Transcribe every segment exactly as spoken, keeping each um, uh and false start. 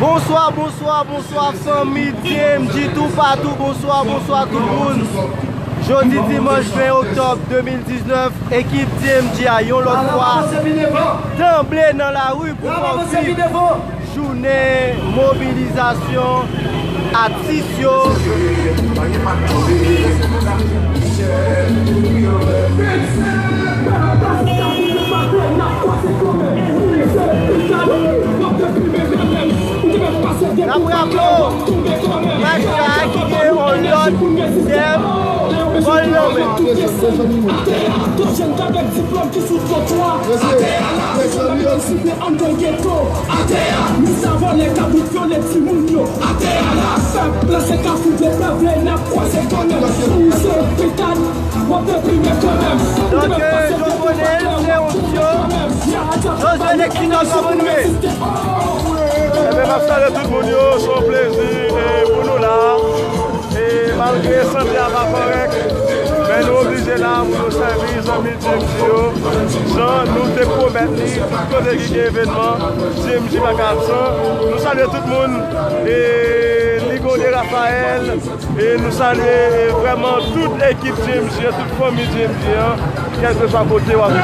Bonswa, bonswa, bonswa, fanmi D M G toupatou. Bonswa, bonswa, tout moun. Jodi dimanch ven oktòb de mil diznèf, ekip D M G a yon lòt fwa tanble nan lari pou fè viv jounen mobilizasyon atis yo. N ap raple w, mach la ki gen yon lòt tèm, vòl nan men. Atè a, nou sa vòlè kabrit vyole timoun yo. Atè a la, pèp la se kafou de pèp la, n ap kwaze kanmenm. Ou se pita, w ap deprime kanmenm. Donk, euh, Jovenel, se yon syo. Josué Lexidor, kòman nou ye? Ebyen, m ap salye tout moun yo, se yon plezi, e, pou nou la. E malgre sante a pa kòrèk, men nou oblije la pou nou sèvi zanmi D M G yo. Jan nou te pwomèt li, tout kote ki gen evènman, D M G pa ka absan. Nou salye tout moun, e Ligo de Raphaël, e nou salye, e vrèman tout ekip D M G an, tout fanmi D M G an, kèlkeswa kote w ap viv.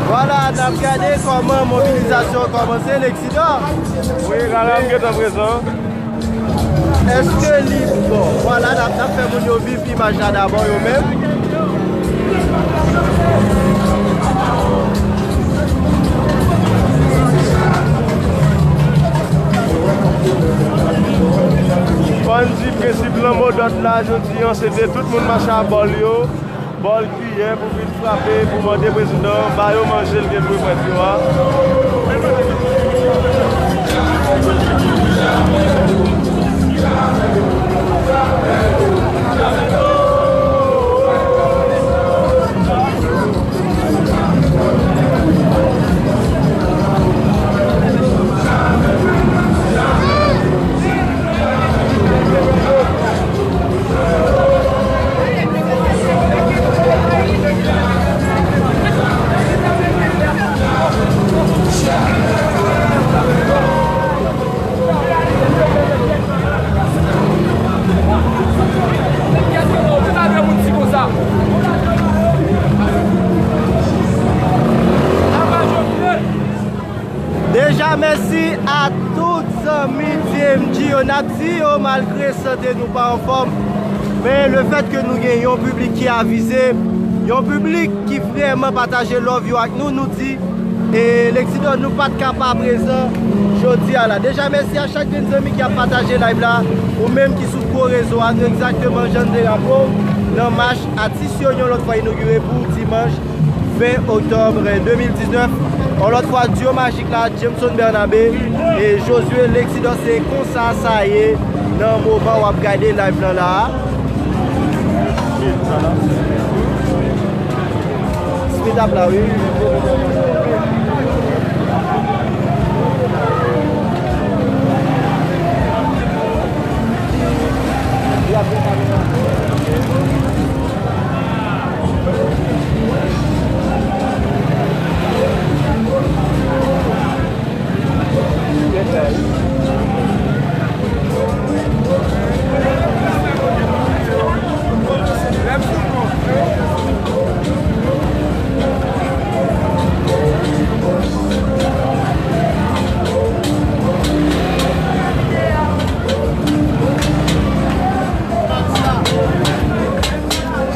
Vwala, n ap gade kòman mobilizasyon an kòmanse, Lexidor. Wi, Rara, m gentan prezan. Èske li bon? Vwala, n ap, n ap fè moun yo viv imaj la dabò yo menm. Fò n di prensip lanmodòd la jodi an, se te tout moun mache a bòl yo. Bòl kiyè pou vin frape, pou mande prezidan an ba yo manje l gen pou yo pran yo a. Deja, mèsi a tout zanmi D M G yo. N ap di yo, malgre sante nou pa anfòm, men lefètke nou gen yon piblik ki avize, yon piblik ki vrèman pataje love yo ak nou, nou di, e, Lexidor, nou pa t ka pa prezan jodi a la. Deja, mèsi a chak grenn zanmi ki ap pataje live la, ou menm ki sou gwo rezo a, nou egzakteman jan n te raple w nan mach atis yo yon lòt fwa inogire pou dimanch ven oktòb de mil diznèf. Yon lòt fwa, duo majik la, Jameson Bernabe e Josué Lexidor, se konsa sa ye nan moman w ap gade live lan la a. Speed up la, wi.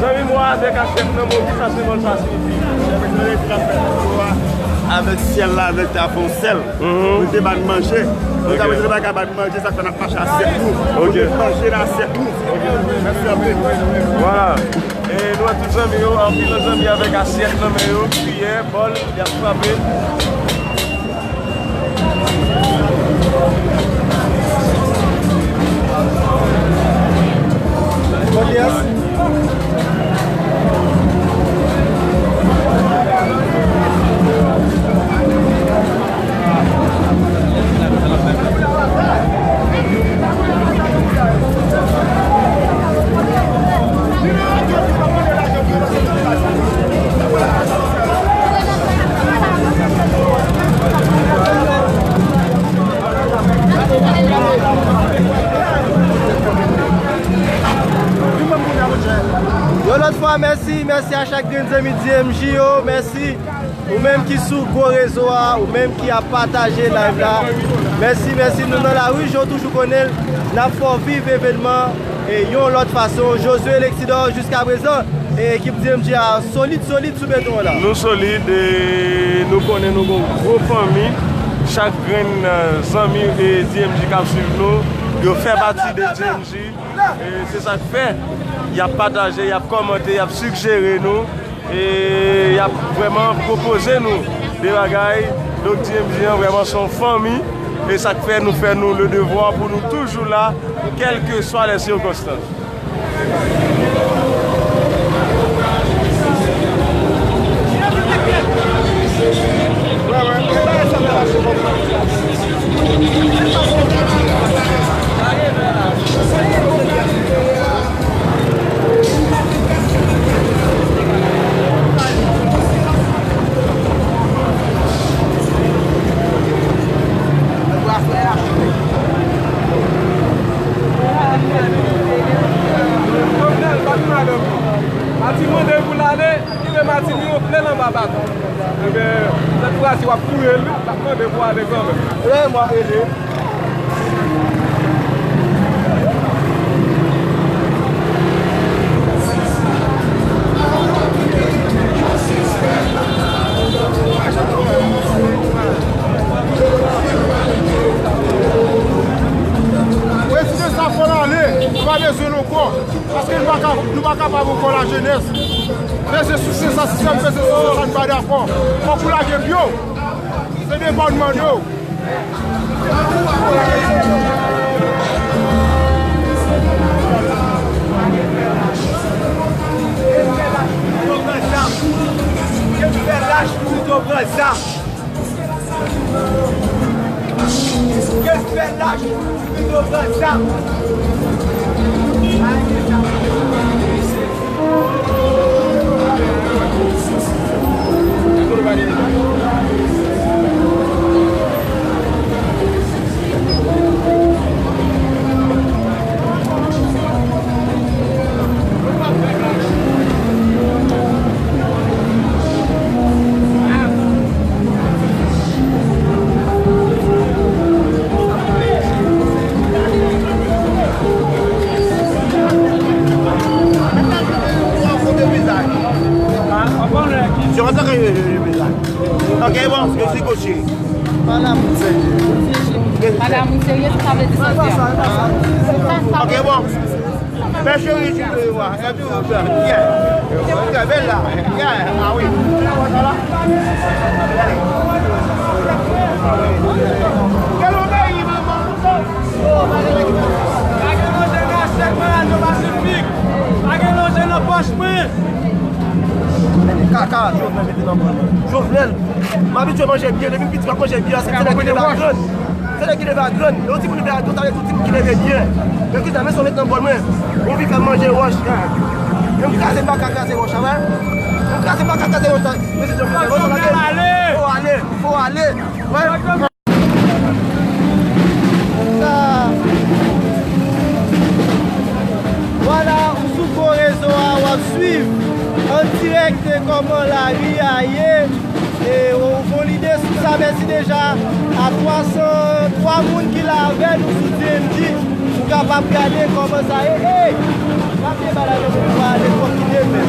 Zanmi m, w avèk ak tèt nan men w, kisa senbòl sa siyifi? Lè m ret la fè video a. Avèk syèl la, avèk tè a fè yon sèl. Pou l te ba n manje. Mwen ta manje, te pa ka ba n manje, sa fè n ap mache asyèt nou. Pou n manje nan asyèt nou. Mèsi anpil. Vwala. E nou wè tout zanmi yo, anpil nan zanmi avèk asyèt nan men yo, kiyè, bòl, y ap frape. Yon lòt fwa, mèsi, mèsi a chak grenn zanmi D M J yo, mèsi. Ou menm ki sou gwo rezo a, ou menm ki ap pataje live la, mèsi, mèsi. Nou nan lari, jan w toujou konnen l, n ap fè w viv evènman e yon lòt fason. Josué Lexidor, jiskaprezan, e ekip D M J a solid, solid sou beton an la. Nou solid e nou konnen nou gon gwo fanmi. Chak grenn, eh, zanmi e D M J k ap swiv nou, yo fè pati de D M J. E se sa k fè y ap pataje, y ap kòmante, y ap sijere nou, e y ap vrèman pwopoze nou de bagay. Donk, D M J an vrèman se yon fanmi, e sa k fè nou fè nou le devwa pou nou toujou la, kèlkeswa lè sikonstans. Mati mande pou l ale, li gen Mati li yo plen anba baton. Ebyen, sèt fwa si w ap touye l, l ap mande pou ale kanmenm. Lè mwa ele. Prezidan sa fò l ale, nou pa bezwen l ankò. Paske nou pa ka, nou pa kapab ankò lajenès. Peze sou se sa, sistèm peze sou se sa, n pa dakò. Fòk ou lage pye w. Se de bòn mande w. Yo fè lach pou pito pran zam. Yo fè lach pou pito pran zam. Ok, bon, je suis coaché. Madame, ou serye? Madame, ou serye? Sa vle di sa. Ok, bon. Mè cheri, tu peux voir. Epi ou fè, yeah. Trè bèl la. Yeah, ah wi. Kèl peyi, manman? Pa gen manje nan asyèt mwen, Radyo Pasifik. Pa gen manje nan pòch mwen. Kaka, Jovenel mete nan bòl mwen. Jovenel, m abitye manje byen, depi m piti m ap manje byen, se, se nèg ki leve a grann. Se nèg ki leve a grann. E yon timoun leve a grann, sa vle di yon timoun ki leve byen. Men kisa, men sa w met nan bòl mwen. Ou vin fè m manje wòch. Men m kraze baka, kraze wòch la, wè. M kraze baka, kraze wòch la. Prezidan Jovenel, ale. Fò ale, fò ale. Wè. Sa. Vwala, ou sou gwo rezo a, w ap swiv an dirèk kòman lari a ye. E, ou gon lide sou sa, mèsi deja a twa san twa moun ki la avè nou sou D M J. Ou kapab gade kòman sa ye. Ey! N ap debale avè moun pou ale twòp kite men.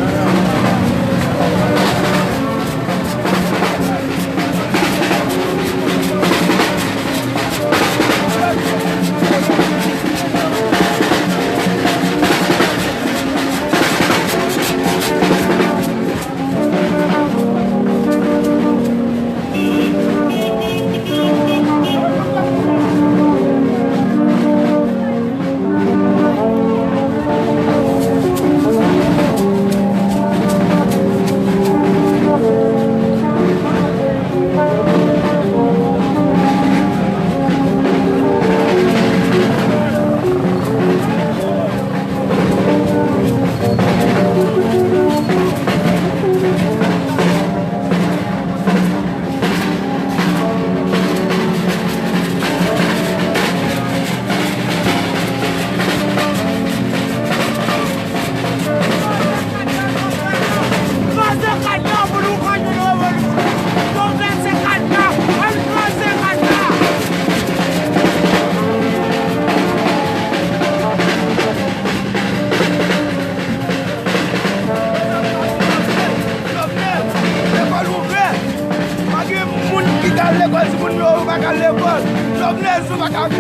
Al lekòl, Jovenel sou makak.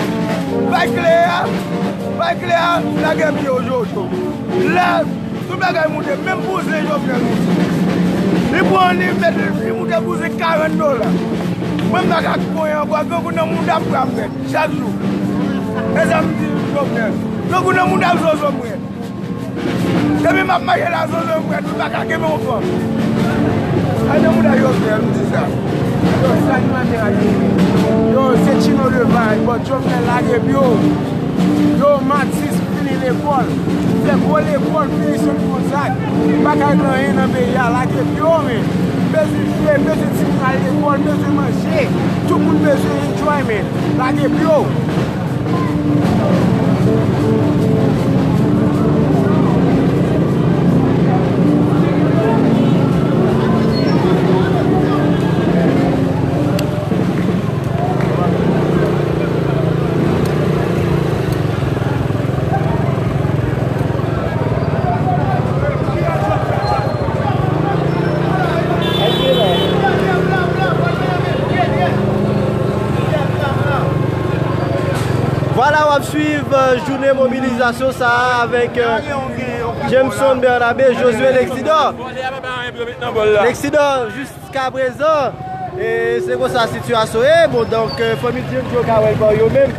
Bay kle a, bay kle a, lage pye w, Jojo. Lè tout bagay moute, menm bouzen Jovenel moute. Li pran, li met, li moute bouzen karant dola. Mwen m pa ka konyen ankò, grangou nan mouda m pran m met chak jou. E sa m di Jovenel. Grangou nan mouda m, zozo m ret. Depi m ap mache la, zozo m ret, m pa ka kenbe yon fanm. Ay nan mouda Jovenel, m di sa. Yo, sa animatè a ye. Yo, se Chino Levay, but Jovenel lage pye w. Yo, Matis fini lekòl. Fè gwo lekòl, fini Sen Gonzag. Pa ka gen anyen nan peyi a, lage pye w, men. Bezwen jwe, bezwen timoun al lekòl, bezwen manje. Tout moun bezwen enjoy, men. Lage pye w. Vwala, w ap swiv, euh, jounen mobilizasyon sa a avèk, euh, Jameson Bernabe, Josué Lexidor. Lexidor, jiskaprezan, e se konsa sitiyasyon ye. Bon, donk, euh, fanmi Djendjo ka wè l pa yo menm.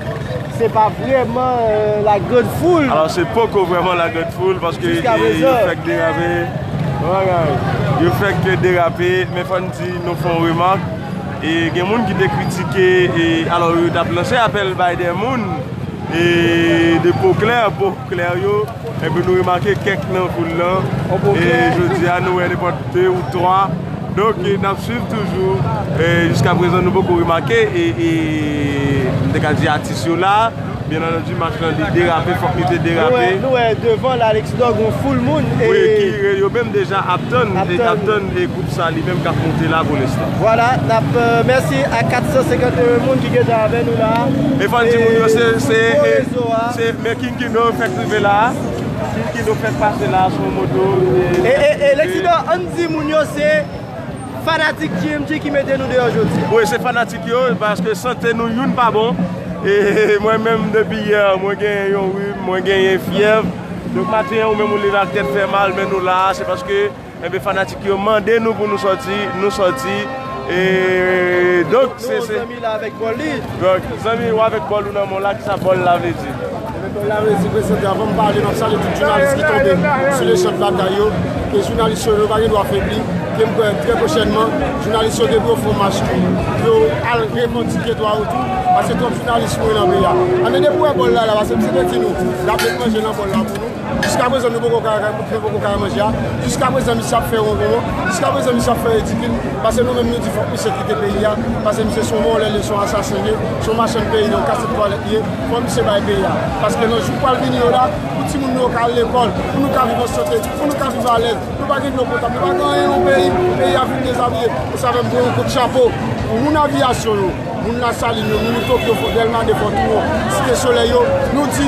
Se pa vrèman, euh, la grande foule. Alò, se poko vrèman la grande foule, paske, e, yo fèk derape. Yo fèk derape, men fò n di, nou fè yon remak. E gen moun ki te kritike, e, alò, yo t ap lanse apèl bay de moun, e, de po klè, po klè yo, epi nou remake kèk nan foul lan. E jodi a, nou wè nenpòt de ou twa. Donk, e, n ap swiv toujou. E jiskaprezan, nou poko remake, e, e, m te ka di atis yo la. Byen antandi, mach lan li derape, fòk li te derape. Nou wè, nou wè devan la, Lexidor, gon foul moun, e wi, ki re-, yo menm deja ap tann, ap tann, e, gwoup sa li menm k ap monte la pou lenstan. Vwala, n ap, euh, mèsi a kat san senkant e en moun ki gentan avè nou la. E fò n di moun yo, se, se, e, se, men Kinkino fèk rive la. Kinkino fèk pase la sou moto. E, e, e, Lexidor, ann di moun yo se fanatik G M G ki mete nou deyò jodi a. Wi, se fanatik yo, paske sante nou youn pa bon. E mwen menm, depi yè, mwen genyen yon rim, mwen genyen fyèv. Donk, maten an, ou menm ou leve ak tèt fè mal, men nou la a, se paske, enben, fanatik yo mande nou pou nou sòti, nou sòti. E donk, se, se zanmi la avèk bòl li. Donk, zanmi ou avèk bòl ou nan men w la, kisa bòl la vle di? Bòl la vle di, prezante, avan m pale, m ap salye tout jounalis ki tonbe sou le chan de batay yo. Ke jounalis yo, yo pa gen dwa febli. Ke m kwè, trè pwochènman, jounalis yo gen pou yo fè yon mach tou, pou yo al revandike dwa yo tou. Paske twòp jounalis mouri nan peyi a. Anben, depi w wè bòl la la, paske misye te di nou, l ap met manje nan bòl la pou nou. Jiskaprezan, nou poko ka, nou poko ka manje a. Jiskaprezan, misye ap fè wonwonwon. Jiskaprezan, misye ap fè ridikil. Paske nou menm, nou di fòk misye kite peyi a. Paske misye se yon vòlè, li se yon asasen, li se yon machann peyi, yon kaset twalèt li ye. Fòk misye bay peyi a. Paske nan jou k pral vini yo la, pou timoun nou yo ka al lekòl, pou nou ka viv an sante, pou nou ka viv alèz. Nou pa gen dlo potab, nou pa gen anyen nan peyi. Peyi a vin dezabiye. E sa fè m voye yon kout chapo pou moun aviyasyon yo, moun Lasalin yo, moun Tokyo, Dèlma de, Fò Touwon, Site Solèy yo. Nou di,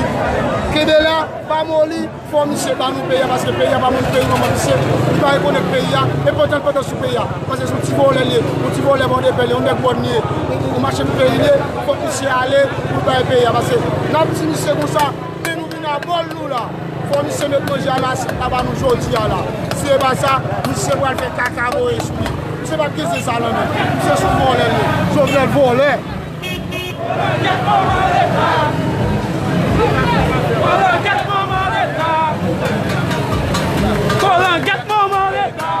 kenbe la, pa moli. Fò misye ba nou peyi a, paske peyi a pa menm peyi manman misye. Li pa rekonèt peyi a, e pantan l pantan sou peyi a. Paske se yon ti vòlè li ye, yon ti vòlè bòdepè li ye, yon nèg mòn li ye, yon, yon, yon machann peyi li ye. Fòk misye ale pou l bay peyi a, paske n ap di misye konsa, men nou vin a bòl nou la. Fò misye met manje a la, asyèt la ba nou jodi a la. Si se pa sa, misye pral fè kaka voye sou li. Misye pa t gen zen sa nan men l. Misye se yon vòlè li ye. Jovenel vòlè. Kolangèt manman Leta! Kolangèt manman Leta!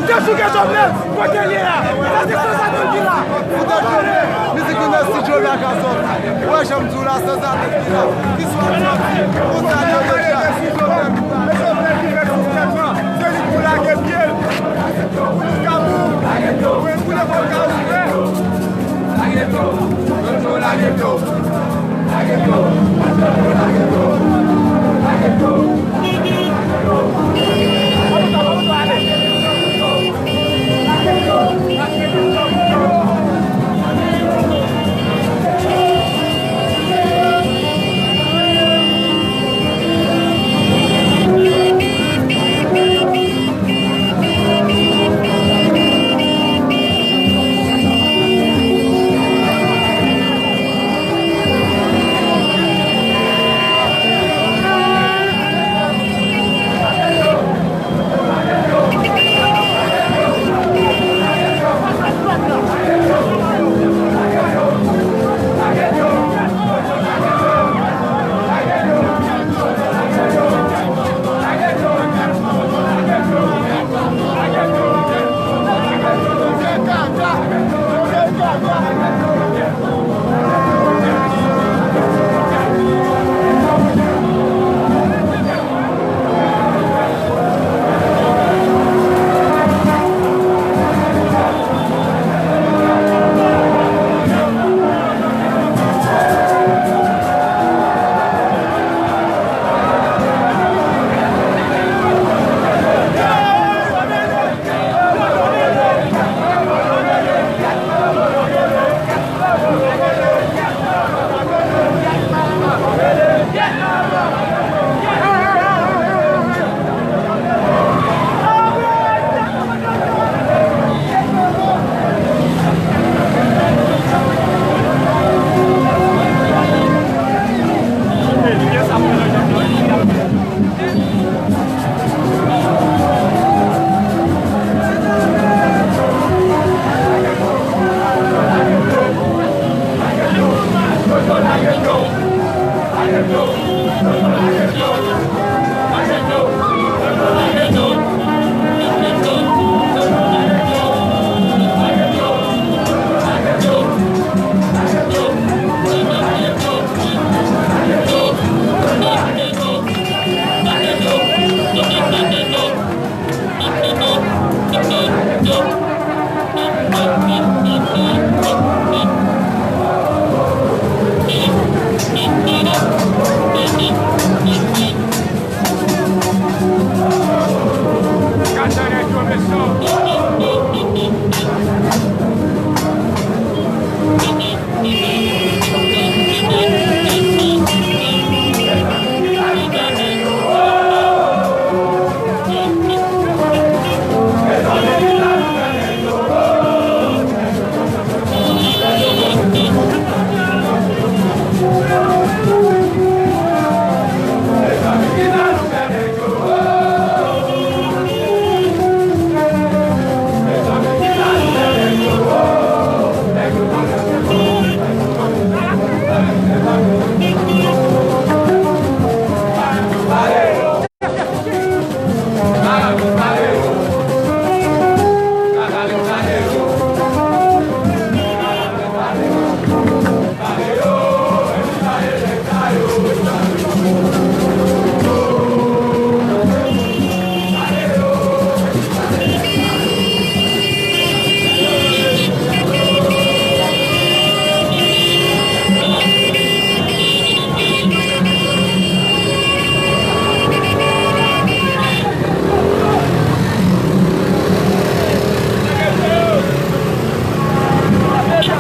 Dechouke Jovenel, kote l ye a? Sa se sanzanten ki la. Ou tande? Mizik li mèsi Jovenel ka sòti. Ou wè jan m di w la, sanzanten ki la. Ki swa sòti, ou salye deja. Jovenel ki fè sistèm nan, se li k pou lage pye l. Pou nou ka pou, pou, pou lè fò l ka ouvè.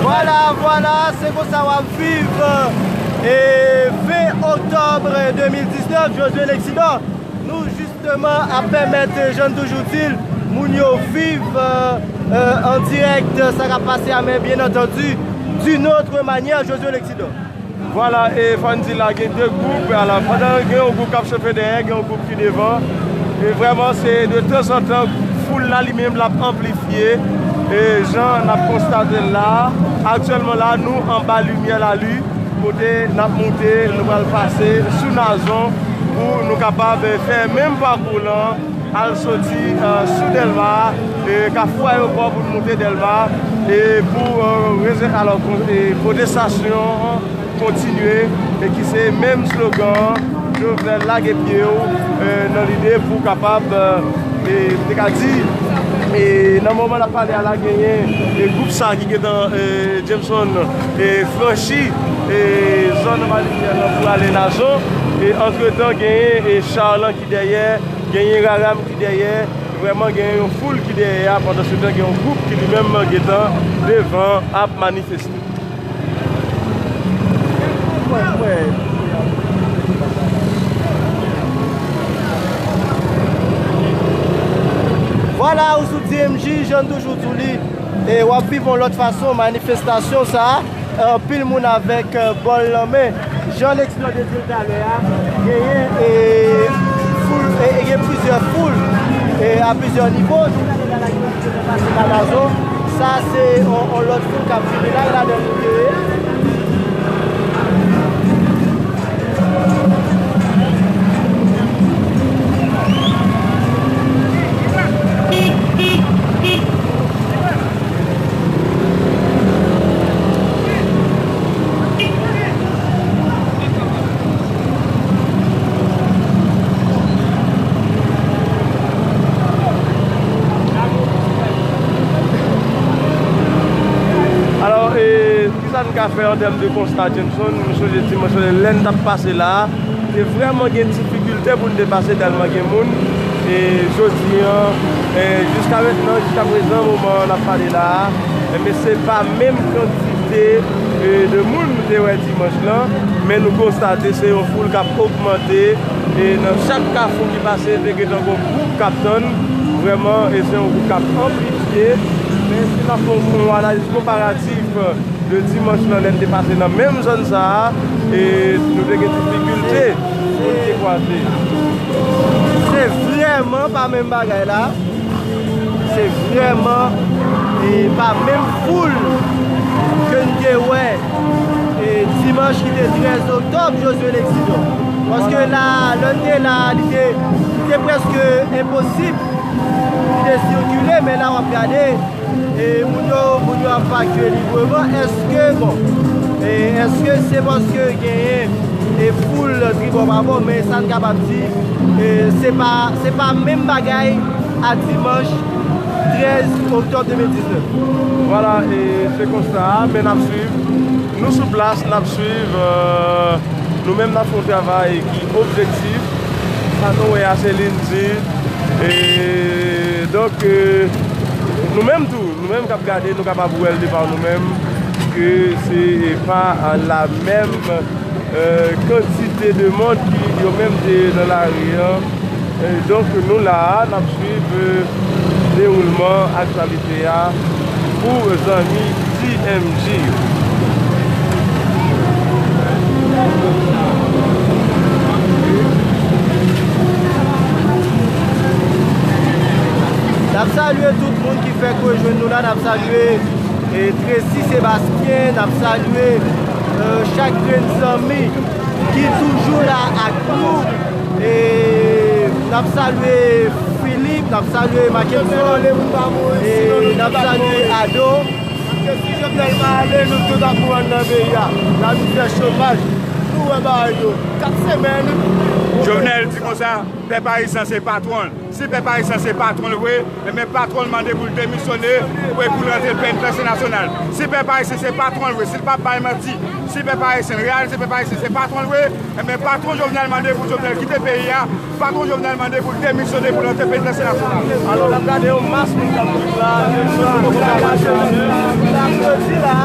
Vwala, vwala, se konsa w ap viv, e, ven oktòb de mil diznèf, Josué Lexidor. Nou jisteman ap pèmèt, jan n toujou di l, moun yo viv, e, e, an dirèk sa k ap pase a, men byen antandi, d'une autre manière, Josué Lexidor. Vwala, e fò n di la gen de gwoup. Alò, pandan gen yon gwoup k ap chofe dèyè, gen yon gwoup ki devan. E vrèman, se de tanzantan, foul la li menm l ap anplifye. E jan n ap konstate l la, aktyèlman la, nou anba limyè lali, kote n ap moute, nou pral pase sou Nazon pou nou kapab fè menm pakou lan. Al soti, eh, sou Dèlma, eh, kafou ayewopò pou n monte Dèlma, eh, pou, eh, reze-, alò, kon-, eh, pwotestasyon an kontinye, eh, ki se menm slogan an, Jovenel lage pye w, eh, nan lide pou kapab, eh, eh, m te ka di, eh, nan moman n ap pale a la, genyen, eh, gwoup sa ki gentan, eh, Jameson, eh, franchi, eh, zòn Manifè lan pou ale Nazon, eh, antretan genyen, eh, Charlan ki dèyè, genyen Raram ki dèyè, vrèman genyen yon foul ki dèyè a, pandan se tan gen yon gwoup ki li menm gentan devan ap manifeste. Vwala, ou sou D M J, jan n toujou di w li, e w ap viv yon lòt fason manifestasyon sa a. Anpil moun avèk, eh, bòl nan men. Jan Lexido te di l talè a, genyen, eh, foul, eh, gen plizyè foul, eh, a plizyè nivo. Nou gade la, la, ki pase nan Nazon. Sa se on, on lòt foul k ap vini la, e ladan nou te ye. Alò, e, kisa n ka fè an tèm de konsta, Jameson? M sonje dimanch lè n t ap pase la a, te vrèman gen difikilte pou n te pase tèlman gen moun. E jodi an, e jiska mentnan, jiska prezan, moman n ap pale la a, enben, se pa menm kantite, e, de moun nou te wè dimanch lan, men nou konstate se yon foul k ap ogmante, e nan chak kafou ki pase, te gentan gon gwoup k ap tann, vrèman, e se yon gwoup k ap anplifye, men si n ap fè yon, yon analiz konparatif, de dimanch lan, lè n te pase nan menm zòn sa a, e nou te gen difikilte pou n te kwaze. Se vrèman pa menm bagay la. Se vrèman, e, pa menm foul ke n te wè, e, dimanch ki te trèz oktòb, Josué Lexidor. Paske la, lè n te la, li te, li te prèske enposib pou te sikile, men la w ap gade, e moun yo, moun yo ap pakye libreman. Èske, bon, e èske se paske genyen e foul tribò pa bò, men sa n kapab di, e se pa, se pa menm bagay a dimanch trèz oktòb de mil diznèf. Vwala, e se konsta a, men n ap swiv. Nou sou plas, n ap swiv, e, nou menm n ap fè yon travay ki objektif. Sa nou wè a, se lindi. E, donk, e, nou menm tou, nou menm k ap gade, nou kapab wè l de pa nou menm, ke se pa la menm, e, kantite de mond ki yo menm te nan lari an. E, donk, nou la a, n ap swiv, e, dewoulman aktyalite a pou zanmi D M J yo. N ap salye tout moun ki fèk rejwenn nou la, n ap salye, e, Tracy Sébastien, n ap salye, e, chak grenn zanmi ki toujou la ak nou. E n ap salye Philippe, n ap salye Mackenson, e n ap salye Ado. Paske si Jovenel pa ale, nou tout ap mouri nan peyi a. Lamizè, chomaj, nou wè bagay yo. Kat semèn. Jovenel di konsa, pèp ayisyen se patwon l. Si pèp ayisyen se patwon l vre, enben patwon l mande pou l demisyone, pou, pou l rantre penitansye nasyonal. Si pèp ayisyen se patwon l vre, si l pa bay manti, si pèp ayisyen, reyalite pèp ayisyen se patwon l vre, enben patwon Jovenel mande pou Jovenel kite peyi a, patwon Jovenel mande pou l demisyone, pou l rantre penitansye nasyonal. Alò, n ap gade yon mas moun k ap viv la, n ap grandi la.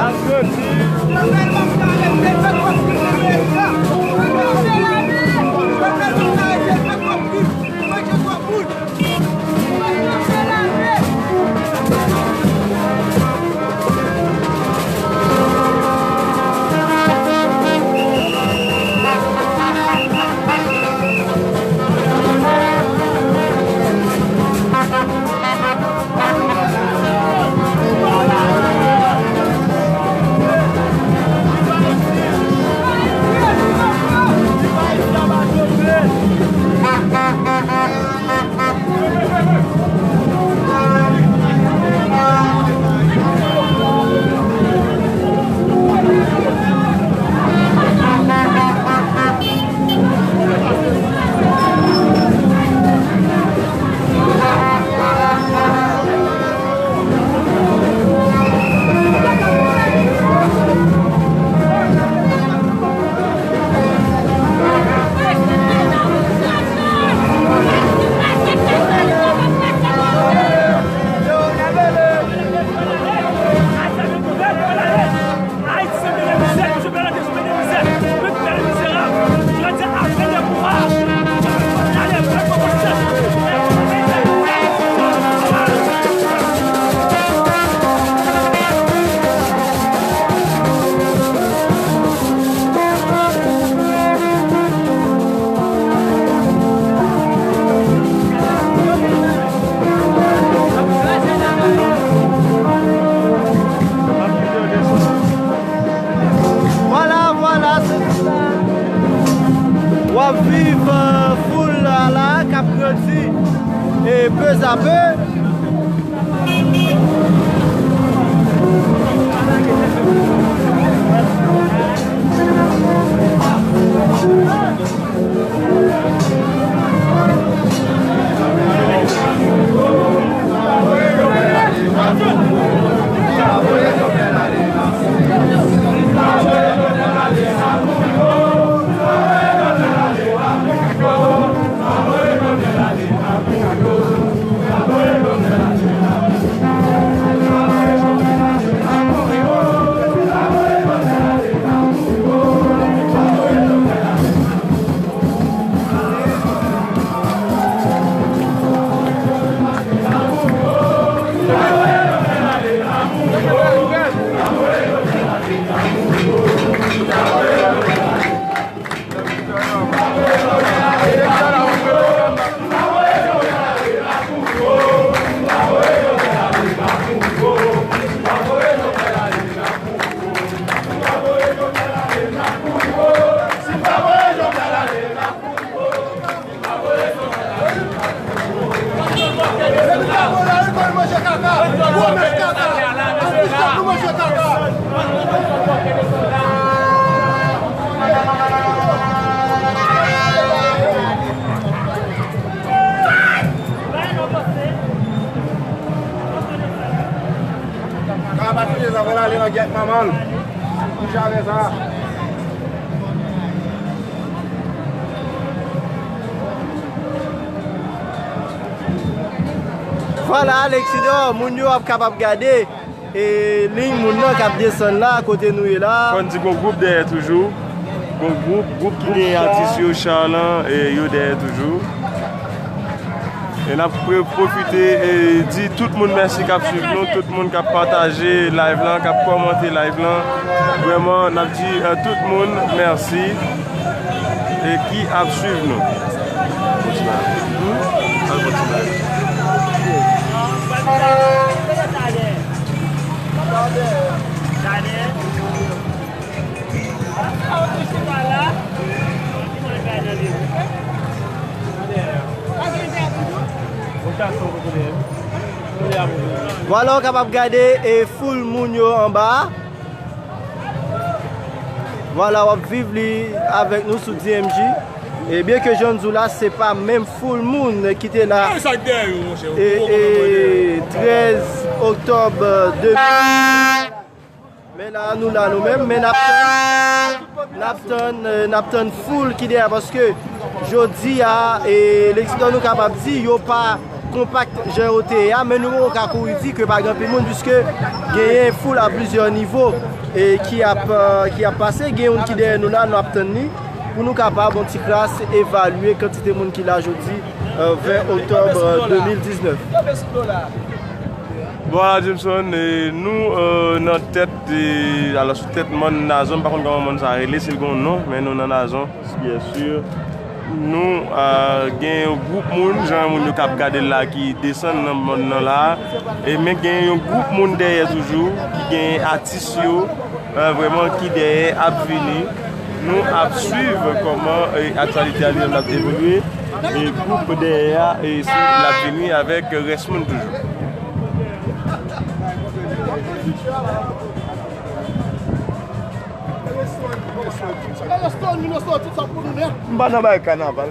Viv, euh, foul la, la k ap grandi e pezapè. Ka pa touye sa, fè l ale nan gyèt manman l. Kouche avè sa. Vwala, Alexidor, moun yo ap kapab gade, e, liy moun nan k ap desann la, kote nou ye la. Fò n di gon gwoup dèyè toujou. Gon gwoup, gwoup ki gen atis yo, Charles lan, e, yo dèyè toujou. E n ap pre-, pwofite e di tout moun mèsi k ap swiv nou, tout moun k ap pataje live lan, k ap kòmante live lan. Vrèman, n ap di, e, tout moun mèsi e ki ap swiv nou. Al kontinye. Vwala, w kapab gade e foul moun yo anba a. Vwala, w ap viv li avèk nou sou D M J. E byen ke jan n di w la, se pa menm foul moun ki te la. E, e, trèz oktòb de mil. Men la, nou la nou menm, men n ap tann, n ap tann, e, n ap tann foul ki dèyè, paske jodi a, e, Lexidor nou kapab di, yo pa konpak jan yo te ye a, men nou poko ka kouri di ke pa gen anpil moun, piske genyen foul a plizyè nivo, e, ki ap, e, ki ap pase. Gen youn ki dèyè nou la, nou ap tann li, pou nou kapab, yon ti kras, evalye kantite moun ki la jodi, e, ven oktòb, e, de mil diznèf. Vwala, Jameson, e, nou, e, nan tèt, e, alò, sou tèt mòn Nazon, m pa konn kòman mòn sa rele, si l gen yon non, men nou nan Nazon, byen si. Nou, e, gen yon gwoup moun, jan moun yo k ap gade l la, ki desann nan mòn nan la, e men gen yon gwoup moun dèyè toujou, ki gen atis yo, e, vrèman ki dèyè ap vini. Nou ap swiv kòman, e, aktyalite a li menm l ap evolye. E gwoup dèyè a, e, se l ap vini avèk rès moun toujou. M pa nan bay kanaval.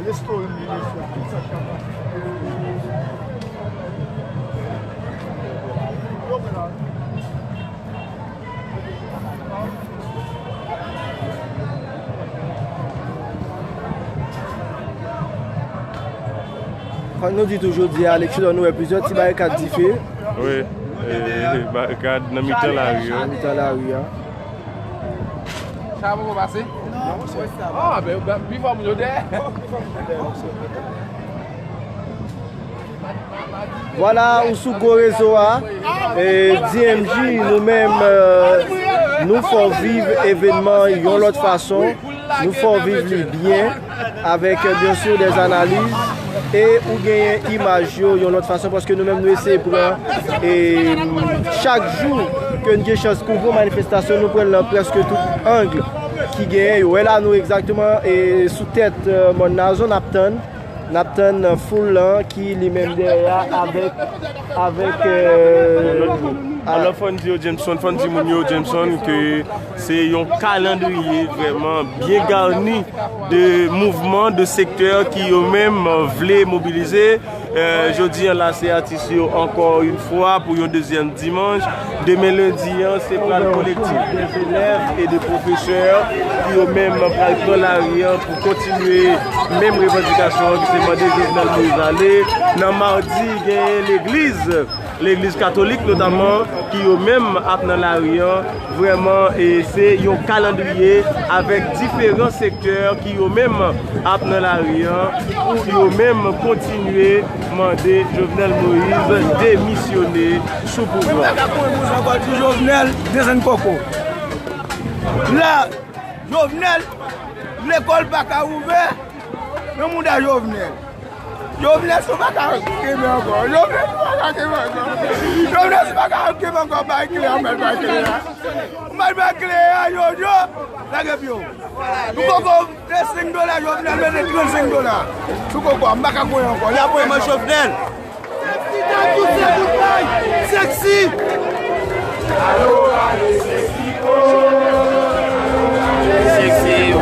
Fòk nou di tou, jodi a, Alexis, nou wè plizyè ti barikad dife. Wi, e, barikad nan mitan lari a. Nan mitan lari a. Sa poko pase? Non, monchè. Ah, ben, ben, pi fò moun yo dèyè. Vwala, ou sou gwo rezo a. E, D M J, nou menm, e, nou fè w viv evènman yon lòt fason. Nou fè w viv li byen, avèk, e, byen si, dè analiz. E ou genyen imaj yo yon lòt fason, paske nou menm, nou eseye pran, e, chak jou ke n gen chans kouvri yon manifestasyon, nou pran l nan prèske tout ang. ki genyen yo. Wè la nou egzakteman e sou tèt, e, mòn Nazon n ap tann. N ap tann foul lan ki li menm dèyè a avèk, avèk, e, Alò, fò n di yo, Jameson, fò n di moun yo, Jameson, ke se yon kalandriye vrèman byen gani de mouvman, de sektè ki yo menm vle mobilize. E, jodi an la, se atis yo ankò yon fwa pou yon dezyèm dimanch. Demen lendi an, se pral kolektif de zelèv e de pwofesè ki yo menm pral pran lari an pou kontinye menm revandikasyon an ki se mande Jovenel Moïse ale. Nan madi, genyen legliz, legliz katolik notaman, ki yo menm ap nan lari an. Vrèman, e se yon kalandriye avèk diferan sektè ki yo menm ap nan lari an, pou yo menm kontinye mande Jovenel Moïse demisyone sou pouvwa. Mwen pa ka konn moun ankò di Jovenel desann koko. La, Jovenel, lekòl pa ka ouvè nan mouda Jovenel. Jovenel, si w pa ka kenbe ankò. Jovenel, si w pa ka kenbe ankò. Jovenel, si w pa ka kenbe ankò, bay kle a, mèt bay kle a. Mèt bay kle a, yo, yo. Lage pye w. Pou koko te senk dola, Jovenel mete trannsenk dola sou koko a. M pa ka kwè ankò. Y ap pran Jovenel. Sexy! Sexy!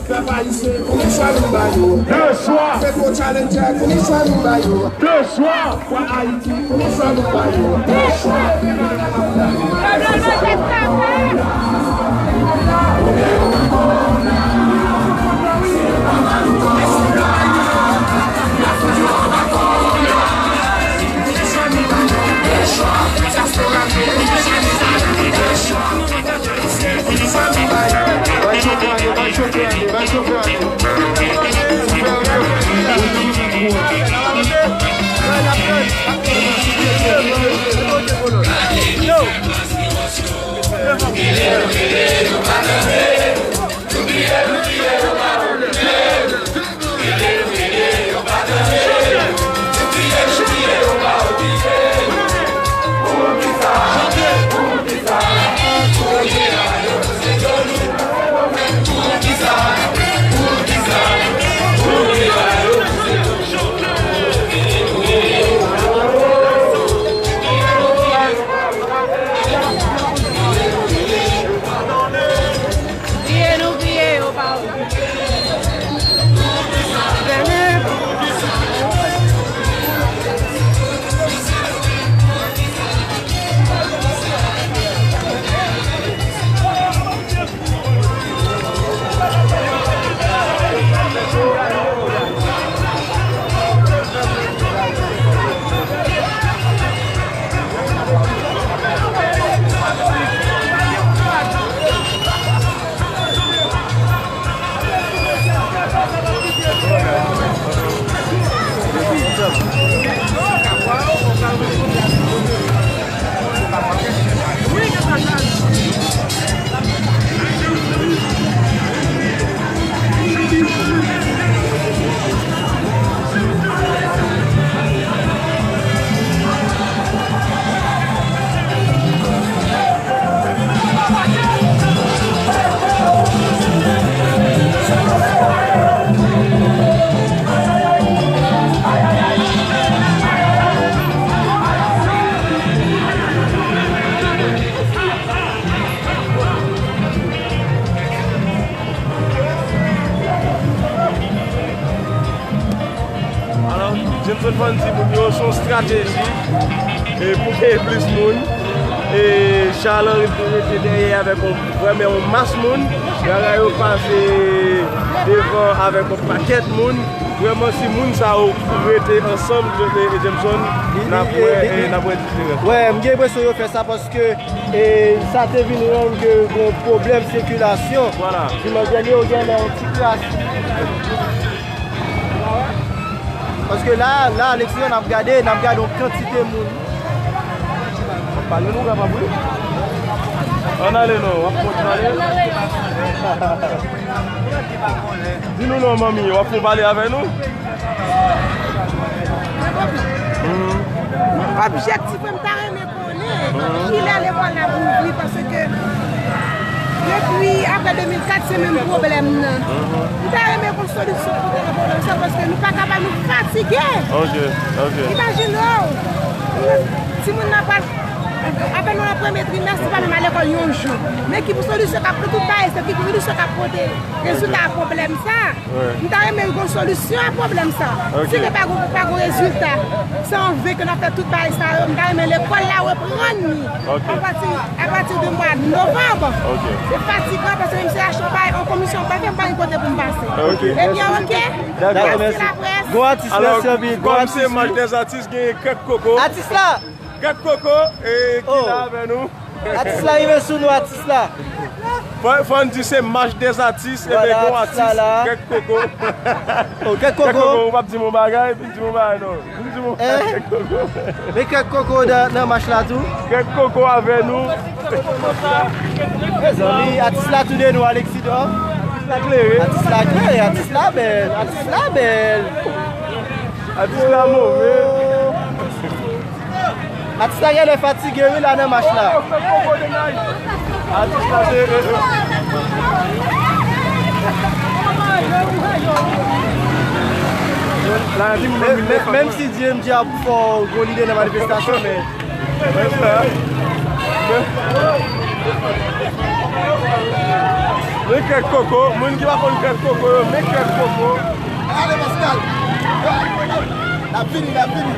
Pèp ayisyen, konbyen chwa nou ba yo? De chwa. Petro Challenger, konbyen chwa nou ba yo? De chwa. Wa Ayiti, konbyen chwa nou ba yo? De chwa. Kriye nou kriye yo pa ouvri. Alò, Jameson Fondy, moun yo, se yon estrateji, e, pou genyen plis moun. E Charles Henry te rete dèyè avèk yon, vrèman yon mas moun. Gaga yo pase devan avèk yon pakèt moun. Vrèman, si moun sa yo rete ansanm, e, e, Jameson, n ap wè, e, n ap wè diferans. Wè, m gen enpresyon yo fè sa paske, e, sa te vin rann ke gon pwoblèm sikilasyon. Vwala. Dimanch dènye, yo gen yon ti kras. Paske la, la, Alexis, n ap gade, n ap gade yon kantite moun. W ap pale nou kapab wi. Ann ale non, w ap kontinye ale. Di nou non, manmi, w ap fè pale avè nou? Objektif mwen, m ta renmen konnen kilè lekòl la pou ouvri, paske depi apre de mil kat, se menm pwoblèm nan. M ta renmen gon solisyon pou pwoblèm sa, paske nou pa kapab, nou fatige. Ok, ok. Imajine w, timoun nan pral, apèn nou nan premye trimès, li pa menm al lekòl yon jou. Men ki pou solisyon k ap pran tout bagay, se ki pou solisyon k ap pote rezilta a pwoblèm sa. Wi. M ta renmen gon solisyon a pwoblèm sa. Ok. Si nou pa gon, pa gon rezilta, se an ven ke n ap fè tout bagay sa yo, m ta renmen lekòl la reprann li. Ok. Apati, apati de mwa novanm. Ok. Se fatigan paske menm si achte yon bagay, yon komisyon, pa fè m pa gen kote pou m pase. Ok. Ebyen, ok. Dakò, mèsi. Mèsi laprès. Gon atis, mèsi anpil. Gon atis, wi. Alò, kòm se Mach dèzatis, genyen Krèk Koko. Atis la! Krèk Koko, e, ki la avè nou. Atis la rive sou nou, atis la. Fò, fò n di se Mach dèzatis, e ben, gon atis, Krèk Koko. O, Krèk Koko. Krèk Koko, ou p ap di m yon bagay, vin di m yon bagay, non. Vin di m yon bagay, Krèk Koko. Men Krèk Koko nan, nan mach la tou. Krèk Koko avè nou. Mezanmi, atis la toude nou, Alexidor. Atis la klere. Atis la klere, atis la bèl, atis la bèl. Atis la move. Atis la genlè fatige wi la nan mach la. Atis la se, la, di moun nan vin menm si D M G ap fè w gwo lide nan manifestasyon, men, men sa, men, men Krèk Koko, moun ki pa konn Krèk Koko yo, men Krèk Koko. Ale, Pascal! N ap vini, n ap vini.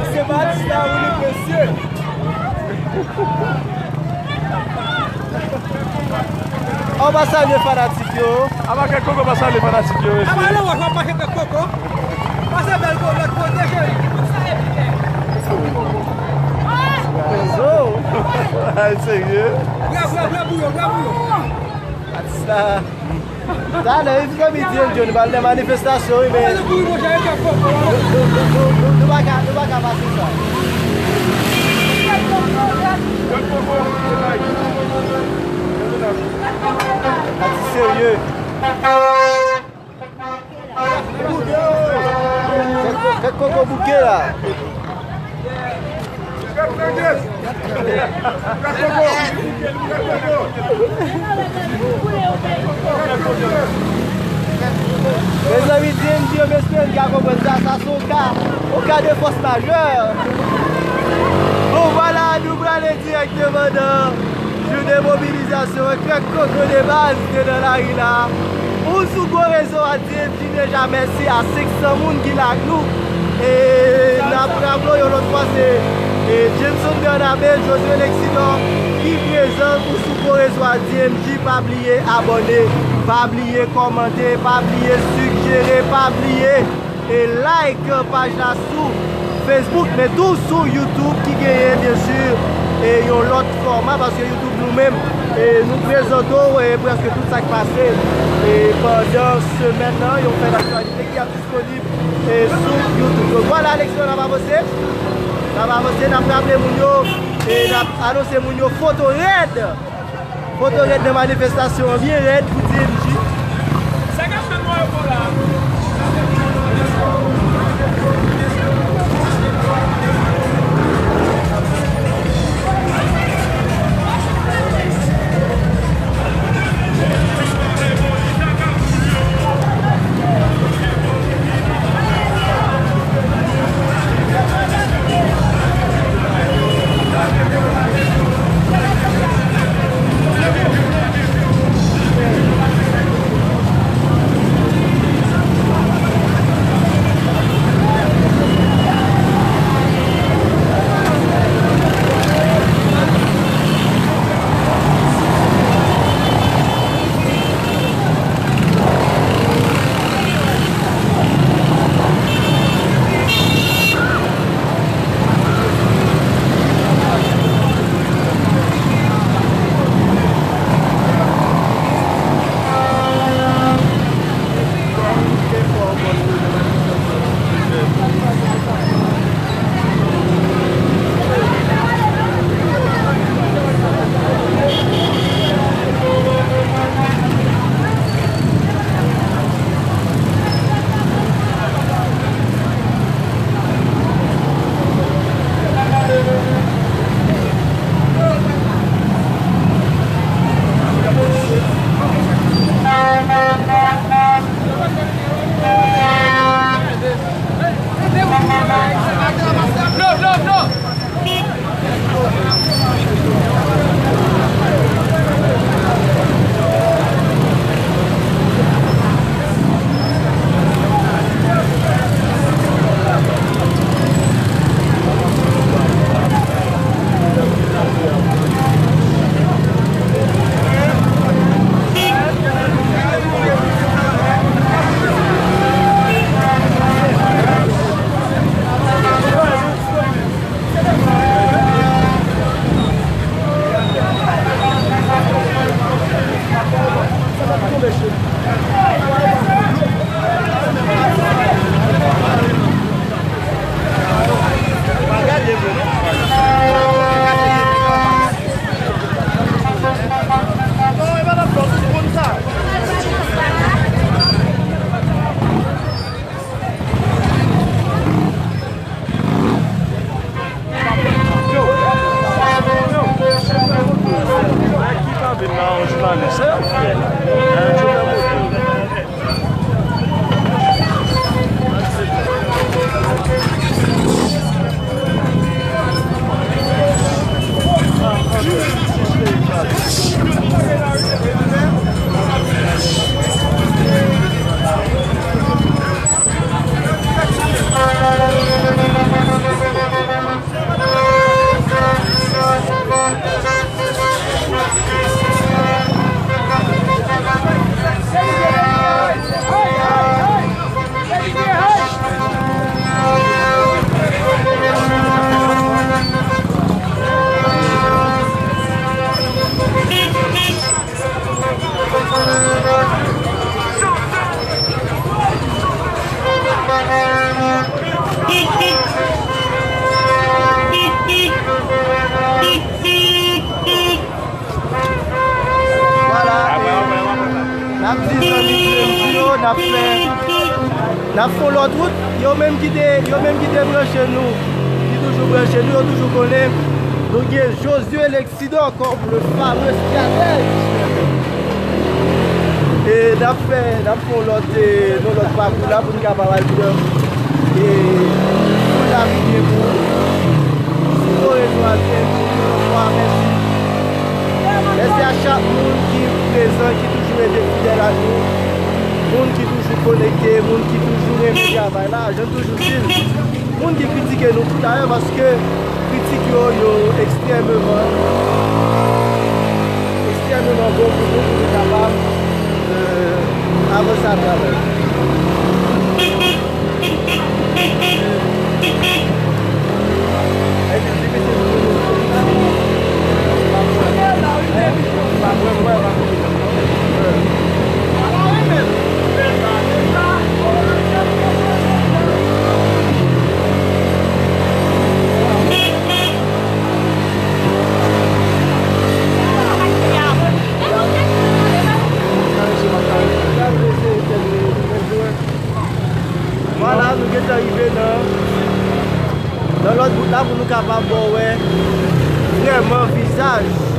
Se pa atis la, wi, li presye. An pa salye fanatik yo. Apa Krèk Koko pa salye fanatik yo, mesye. Apa lè w ap mache Krèk Koko? Pase bèl ko lòt kote, cheri. Ay, serye? Bravo, bravo, bravo, bravo. Atis la. Talè, mezanmi, D M G, nou pral nan manifestasyon, wi, men nou, nou, nou, nou, nou, nou pa ka, nou pa ka pase sa. Atis serye. Fè ko-, fè koko bouke la. Mezanmi, D M G yo, m espere n ka konprann sa. Sa se yon ka, yon ka de fòs majè. Bon, vwala, nou prale dirèkteman nan jounen mobilizasyon an. Krèk Koko de baz te nan lari la. Ou sou gwo rezo a, D M G deja mèsi a senk san moun ki la ak nou. E n ap raple w yon lòt fwa, se, e, Jameson Bernabe, Josué Lexidor ki prezan. Ou sou gwo rezo a, D M G, pa bliye abòne, pa bliye kòmante, pa bliye sijere, pa bliye e like paj la sou Facebook, men tou sou YouTube ki genyen, byen si, e yon lòt fòma, paske YouTube nou menm, e nou prezante w, e prèske tout sa k pase, e pandan semèn nan, yon fèt aktyalite ki ap disponib, e sou YouTube. Donk, vwala, Alexis, n ap avanse. N ap avanse, n ap raple moun yo, e n ap anonse moun yo foto rèd. Foto rèd nan manifestasyon an, byen rèd pou D M G. Sa k ap fèt nwa yo la? N ap fè, n ap fè yon lòt wout. Yo menm ki te, yo menm ki te branche nou, ki toujou branche nou, yo toujou konnen nou gen Josué Lexidor kòm le fameux stratèj. E n ap fè, n ap fè yon lòt, e, yon lòt pakou la pou n kapab al pran, e, sou lavi de moun. Sou rezon a, se yon lòt fwa, mèsi. Mèsi a chak moun ki prezan, ki toujou rete fidèl ak nou. Moun ki toujou konekte, moun ki toujou renmen travay la, jan m toujou di l. Moun ki kritike nou tout a lè, paske kritik yo, yo ekstrèmeman, ekstrèmeman bon pou nou, pou nou kapab, e, avanse a travay. Vwala, nou gentan rive nan, nan lòt bout la pou nou kapab ba w wè vrèman vizaj.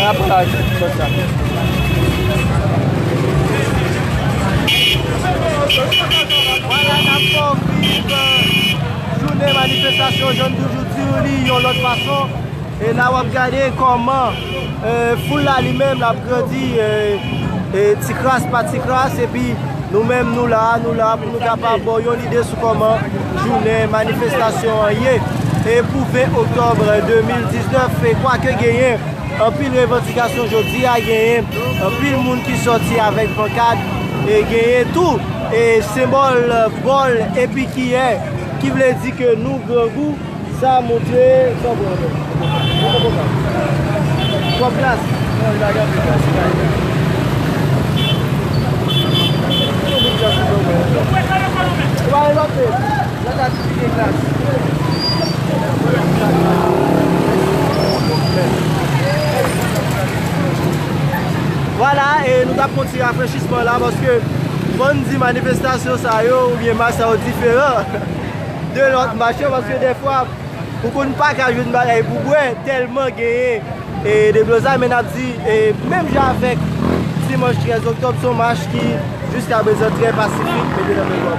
Vwala, n ap fè w viv, euh, jounen manifestasyon, jan m toujou di w li, yon lòt fason. E la w ap gade kòman, euh, foul la li menm l ap grandi, euh, e ti kras pa ti kras, epi nou menm nou la, nou la pou nou kapab ba w yon lide sou kòman jounen manifestasyon an ye. E pou ven oktòb de mil diznèf, e kwake genyen anpil revandikasyon jodi a, genyen anpil moun ki sòti avèk pankat, e genyen tou, e senbòl bòl epi kiyè, ki vle di ke nou grangou, sa montre, sa w pran, non? Mwen poko pran. Twòp glas. Non, li pa gen anpil glas, li pa gen glas. Ou pa gen lòt, eh. Lòt la ki gen glas. Vwala, e nou t ap pran ti rafrechisman la, paske fò n di manifestasyon sa yo, oubyen mach sa yo diferan de lòt mach yo, paske dèfwa, ou konn pa ka jwenn bagay pou bwè, tèlman genyen, e, deblozay, men n ap di, e, menm jan avèk dimanch trèz oktòb, se yon mach ki, jiska prezan, trè pasifik, mete nan men w.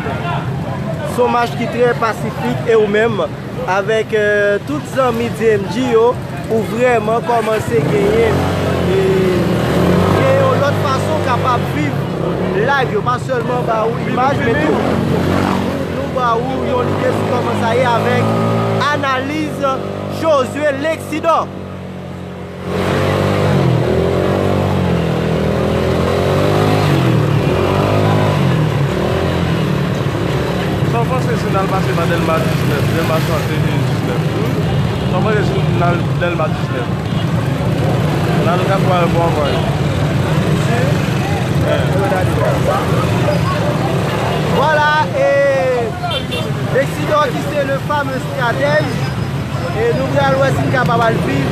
Se yon mach ki trè pasifik, e ou menm, avèk, e, tout zanmi D M G yo, ou vrèman kòmanse genyen, e, genyen yon lòt fason w kapab viv live yo, pa sèlman ba ou imaj, men tou, nou, nou ba ou yon lide sou kòman sa ye avèk analiz Josué Lexidan. Sa w panse si n al pase pa Dèlma diznèf, Dèlma swasanndiznèf? Sa w panse si n al Dèlma diznèf? N al Kafou Ayewopò ankò. Vwala, e Lexidan ki se le fameux stratèj, e nou pral wè si n kapab al viv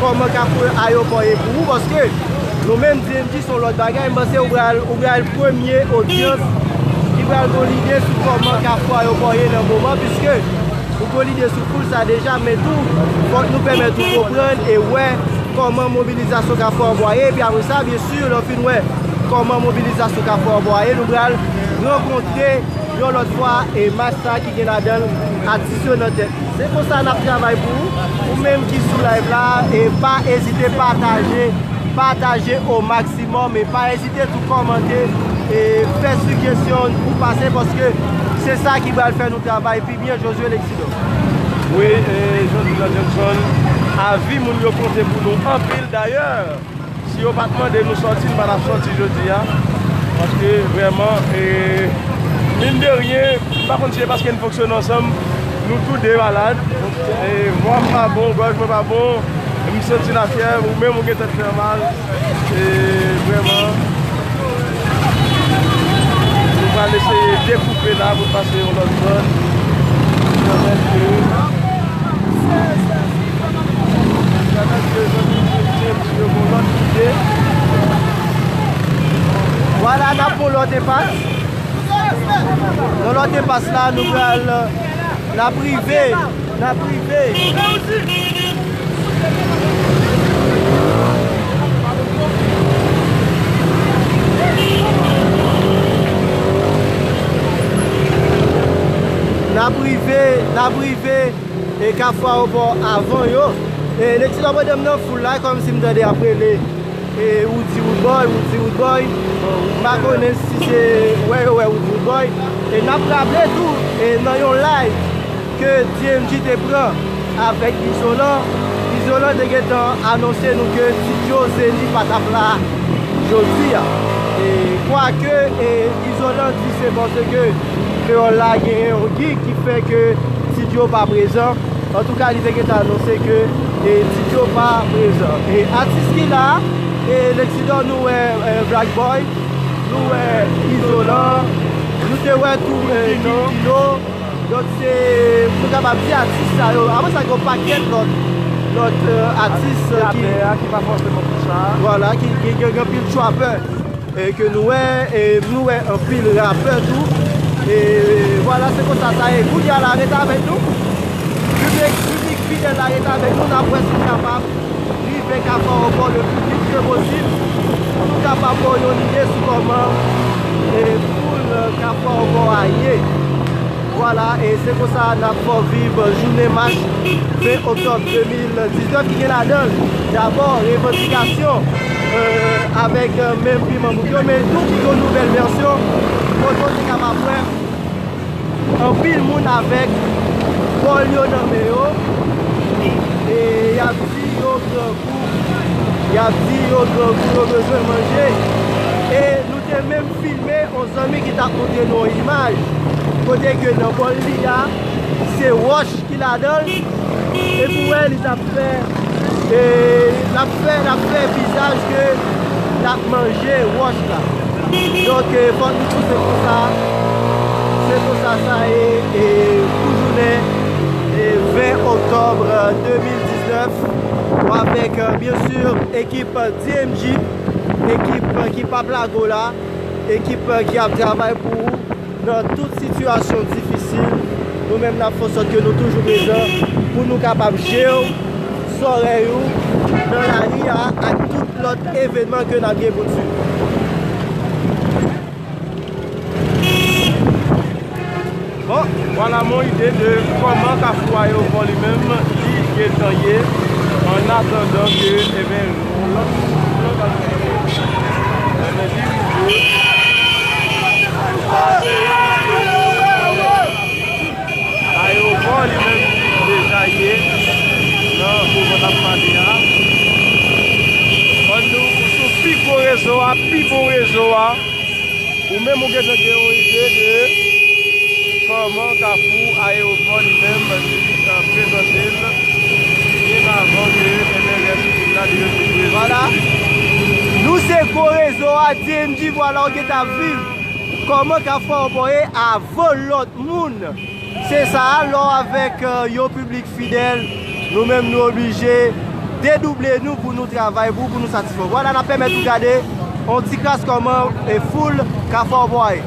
kòman Kafou Ayewopò ye pou ou, paske nou menm D M G se yon lòt bagay, m panse ou pral, ou pral premye odyans ki pral gen lide sou kòman Kafou Ayewopò ye nan moman, piske ou gen lide sou foul sa deja, men tou, fòk nou pèmèt ou konprann e wè kòman mobilizasyon Kafou Ayewopò ye, epi apre sa, byen si, lè w fin wè kòman mobilizasyon Kafou Ayewopò ye, nou pral rankontre yon lòt fwa, e mach sa ki gen ladan l atis yo nan tèt. Se konsa n ap travay pou ou. Ou menm ki sou live la, e pa ezite pataje, pataje o maksimòm, e pa ezite tou kòmante, e fè sijesyon pou pase, paske se sa ki pral fè nou travay pi byen, Josué Lexidan. Wi, e jodi la, Johnson, avi moun yo konte pou nou anpil. Dayè, si yo pa t mande nou sòti, n pa t ap sòti jodi a. Paske vrèman, e, mine de rien, m pa konn si se paske n fonksyone ansanm, nou tou de malad. E, vwa m pa bon, gòj mwen pa bon, m santi lafyèv, ou menm ou gen tèt fè mal. E, vrèman, nou pral eseye dekoupe la pou n pase yon lòt zòn. Pèmèt ke Vwala, n ap pran lòt enpas. Nan lòt enpas la, nou pral, n ap rive, n ap rive. N ap rive, n ap rive. E Kafou Ayewopò avan yo. E Lexidan, pandan m nan foul la, kòmsi m tande y ap rele, e Roody Roodboy, Roody Roodboy. Bon, m pa konnen si se wè yo wè Roody Roodboy. E n ap raple tou, e nan yon live ke D M G te pran avèk Izolan, Izolan te gentan anonse nou ke Ti Joe Zeni pa t ap la jodi a. E kwake, e Izolan di se paske Kreyòl la genyen yon gig ki fè ke Ti Joe pa prezan. Antouka, li te gentan anonse ke, e, Ti Joe pa prezan. E atis ki la, e Lexidan, nou wè, e, Black Boy, nou wè Izolan, nou te wè tou, e, Kikino. Donk, se, nou kapab di atis sa yo. Apre sa, gen yon pakèt lòt, lòt, e, atis, e, ki, ki pa fòseman pou sa. Vwala, ki, ki, ki gen anpil trapè. E ke nou wè, e nou wè anpil rapè tou. E vwala, se konsa sa ye. Kounye a la, rete avèk nou. Piblik, piblik fidèl la, rete avèk nou. N ap wè si n kapab rive Kafou Aewopò le pli vit ke posib, pou nou kapab ba w yon lide sou kòman, e, foul Kafou Aewopò a ye. Vwala, e se konsa n ap fè w viv jounen mach ven oktòb de mil diznèf ki gen ladan l, dabò, revandikasyon, e, avèk, e, menm piman bouk yo, men tou ki gen yon nouvèl vèsyon, kote w te kapab wè anpil moun avèk bòl yo nan men yo, e y ap di yo grangou, y ap di yo grangou, yo bezwen manje. E nou te menm filme yon zanmi ki t ap montre nou yon imaj, kote ke nan bòl li a, se wòch ki ladan l, epi w wè li t ap fè, e, l ap fè, l ap fè vizaj ke l ap manje wòch la. Donk, e, fòk nou di se konsa, se konsa sa ye, e, pou jounen, e, ven oktòb de mil diznèf, avèk, e, byen si, ekip D M G, ekip, e, ki p ap lage w la, ekip, e, ki ap travay pou ou nan tout sitiyasyon difisil, nou menm n ap fè sòt ke nou toujou prezan pou nou kapab jere w, zòrèy ou nan lari a ak tout lòt evènman ke n ap gen pou n swiv. Bon, vwala yon ide de kòman Kafou Aewopò li menm li gentan ye, an atandan ke, ebyen, yon lòt, yon lòt, ebyen, li rive. Ayewopò li menm li deja ye nan moman n ap pale a. Ban nou sou pi gwo rezo a, pi bon rezo a. Ou menm ou gentan gen yon ide de kòman Kafou Ayewopò li menm li, e, prezante l byen avan ke M R S vin la li menm li prezante. Vwala. Nou se gwo rezo a, D M G, vwala, ou gentan viv kòman Kafou Ayewopò ye avan lòt moun. Se sa a, lè w avèk, e, yon piblik fidèl, nou menm nou oblije dedouble nou pou nou travay pou, pou nou satisfè w. Vwala, n ap pèmèt ou gade yon ti kras kòman, e, foul Kafou Aewopò a ye.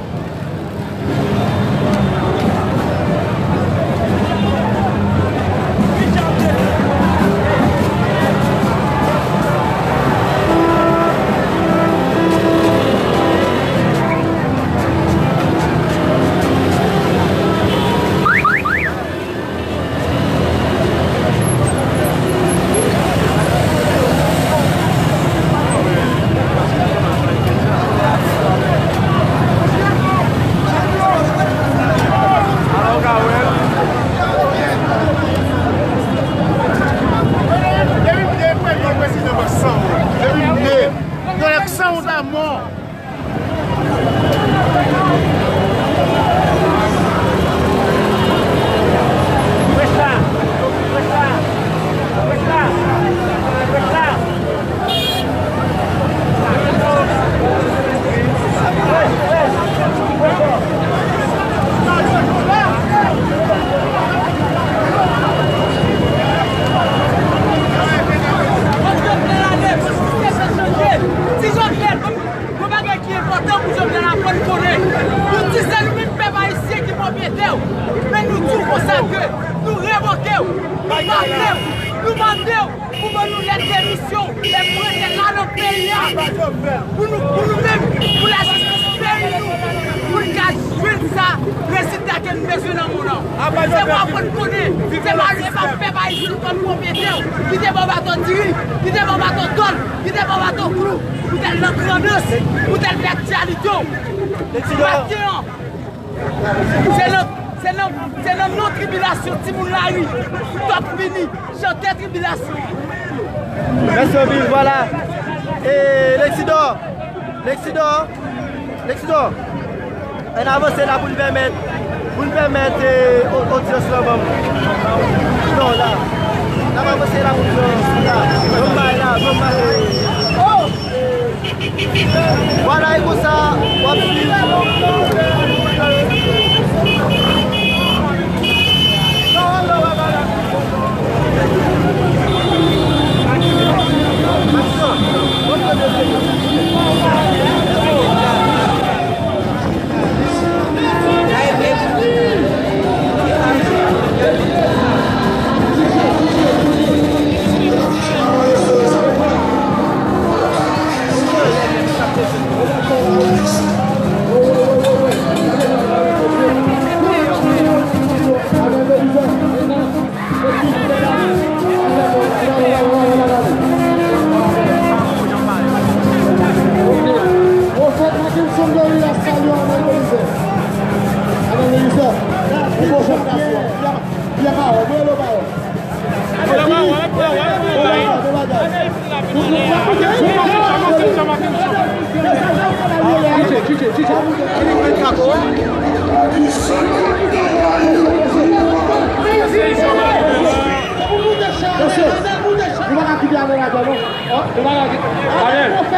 Depi m te premye prezidan bank san w, depi m te, yo lè san w ta mò. Ti Jovenel, Yon bagay ki enpòtan pou Jovenel aprann konnen. Nou di se nou menm pèp ayisyen ki pwopriyetè w. Men nou di w konsa ke nou revoke w, nou mache w, nou mande w pou ban nou lèt demisyon w e pou rete la nan peyi a. Pou nou, pou nou menm, pou lajistis peyi nou, pou n ka jwenn sa rezilta ke n bezwen nan mond lan. Se pou aprann konnen, se pa, se pa pèp ayisyen ki pran pwopriyetè w, ki te ba w baton diri, ki te ba w baton kòn, ki te ba w baton klou. Pou tèl nan grandans, pou tèl fè aktyalite w. Maten an, se nan, se nan, se nan non tribilasyon, timoun lari, tòp fini, chante tribilasyon. Mèsi anpil, vwala. E Lexidor, Lexidor, Lexidor. Ann avanse la pou n pèmèt, pou n pèmèt, e, o-, odyans lan ban m. Non, la. N ap avanse la pou n pran, la. Ban m bay la, ban m bay. Vwala, e konsa, w ap swiv.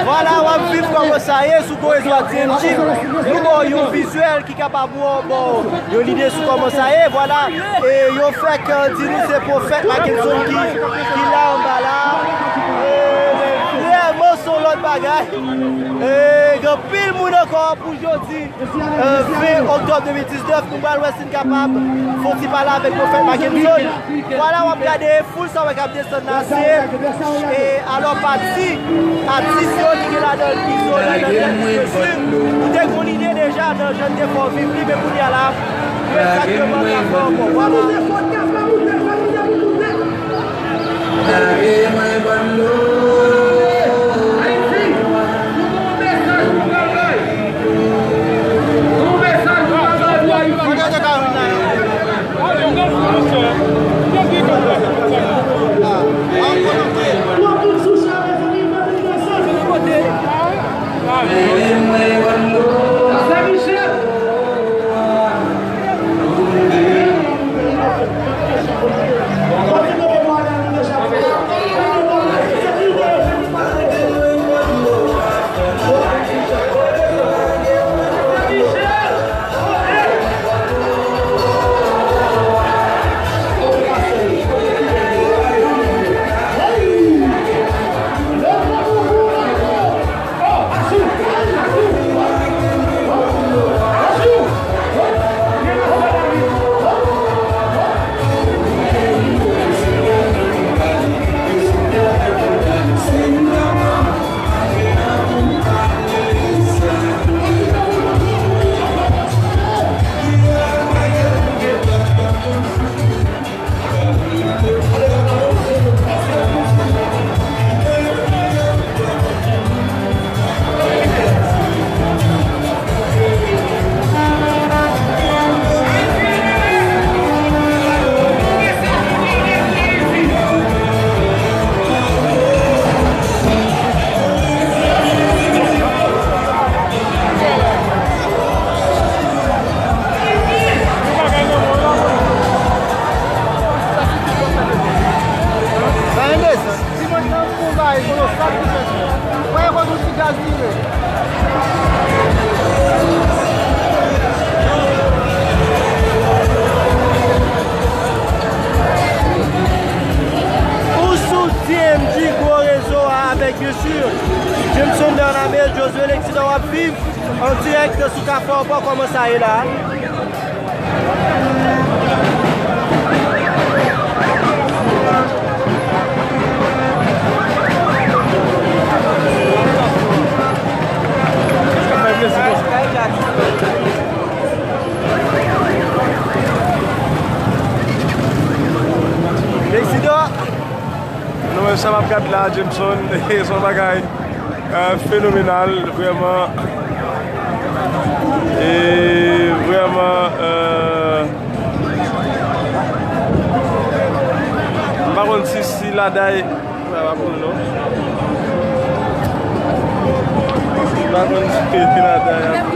Vwala, w ap viv kòman sa ye sou Korezo ak T M G. Nou ba w yon vizyèl ki kapab ba w yon lide sou kòman sa ye. Vwala, e yo fèk, e, di nou se pwofèt Mackenson ki, ki la anba la. E, vrèman, se yon lòt bagay. E, gen anpil moun ankò pou jodi. E, ven oktòb de mil diznèf, nou pral wè si n kapab fè yon ti pale avèk pwofèt Mackenson. Vwala, w ap gade foul sa w wè k ap desann la, se, e, alò pati atis yo ki gen ladan l Izo, ladan l Jezi. Nou te gen yon lide deja nan jan n te fè w viv li, men kounye a la, nou egzakteman ka fè ankò. Vwala. Lage men ban nou. Ayiti, nou gon mesaj nou pral bay. Gon mesaj nou pral bay pou Ayiti. Lage men ban nou. Pastè Michel. Sa enteresan. Ti mwen nan fon bagay kolosal ki fèt. Mwen yon kote yon ti gaz vire. Ou sou T M G gwo rezo a avèk, byen si, Jameson Bernabé, Josué Lexidor w ap viv an dirèk sou Kafou Aewopò, kòman sa ye la a? Lexidor. Nou menm sa m ap gad la, Jameson, se yon bagay, euh, fenomenal, vrèman. E vrèman, euh, m pa konn si, si Laday, m pa konn non. M pa konn si Laday ap,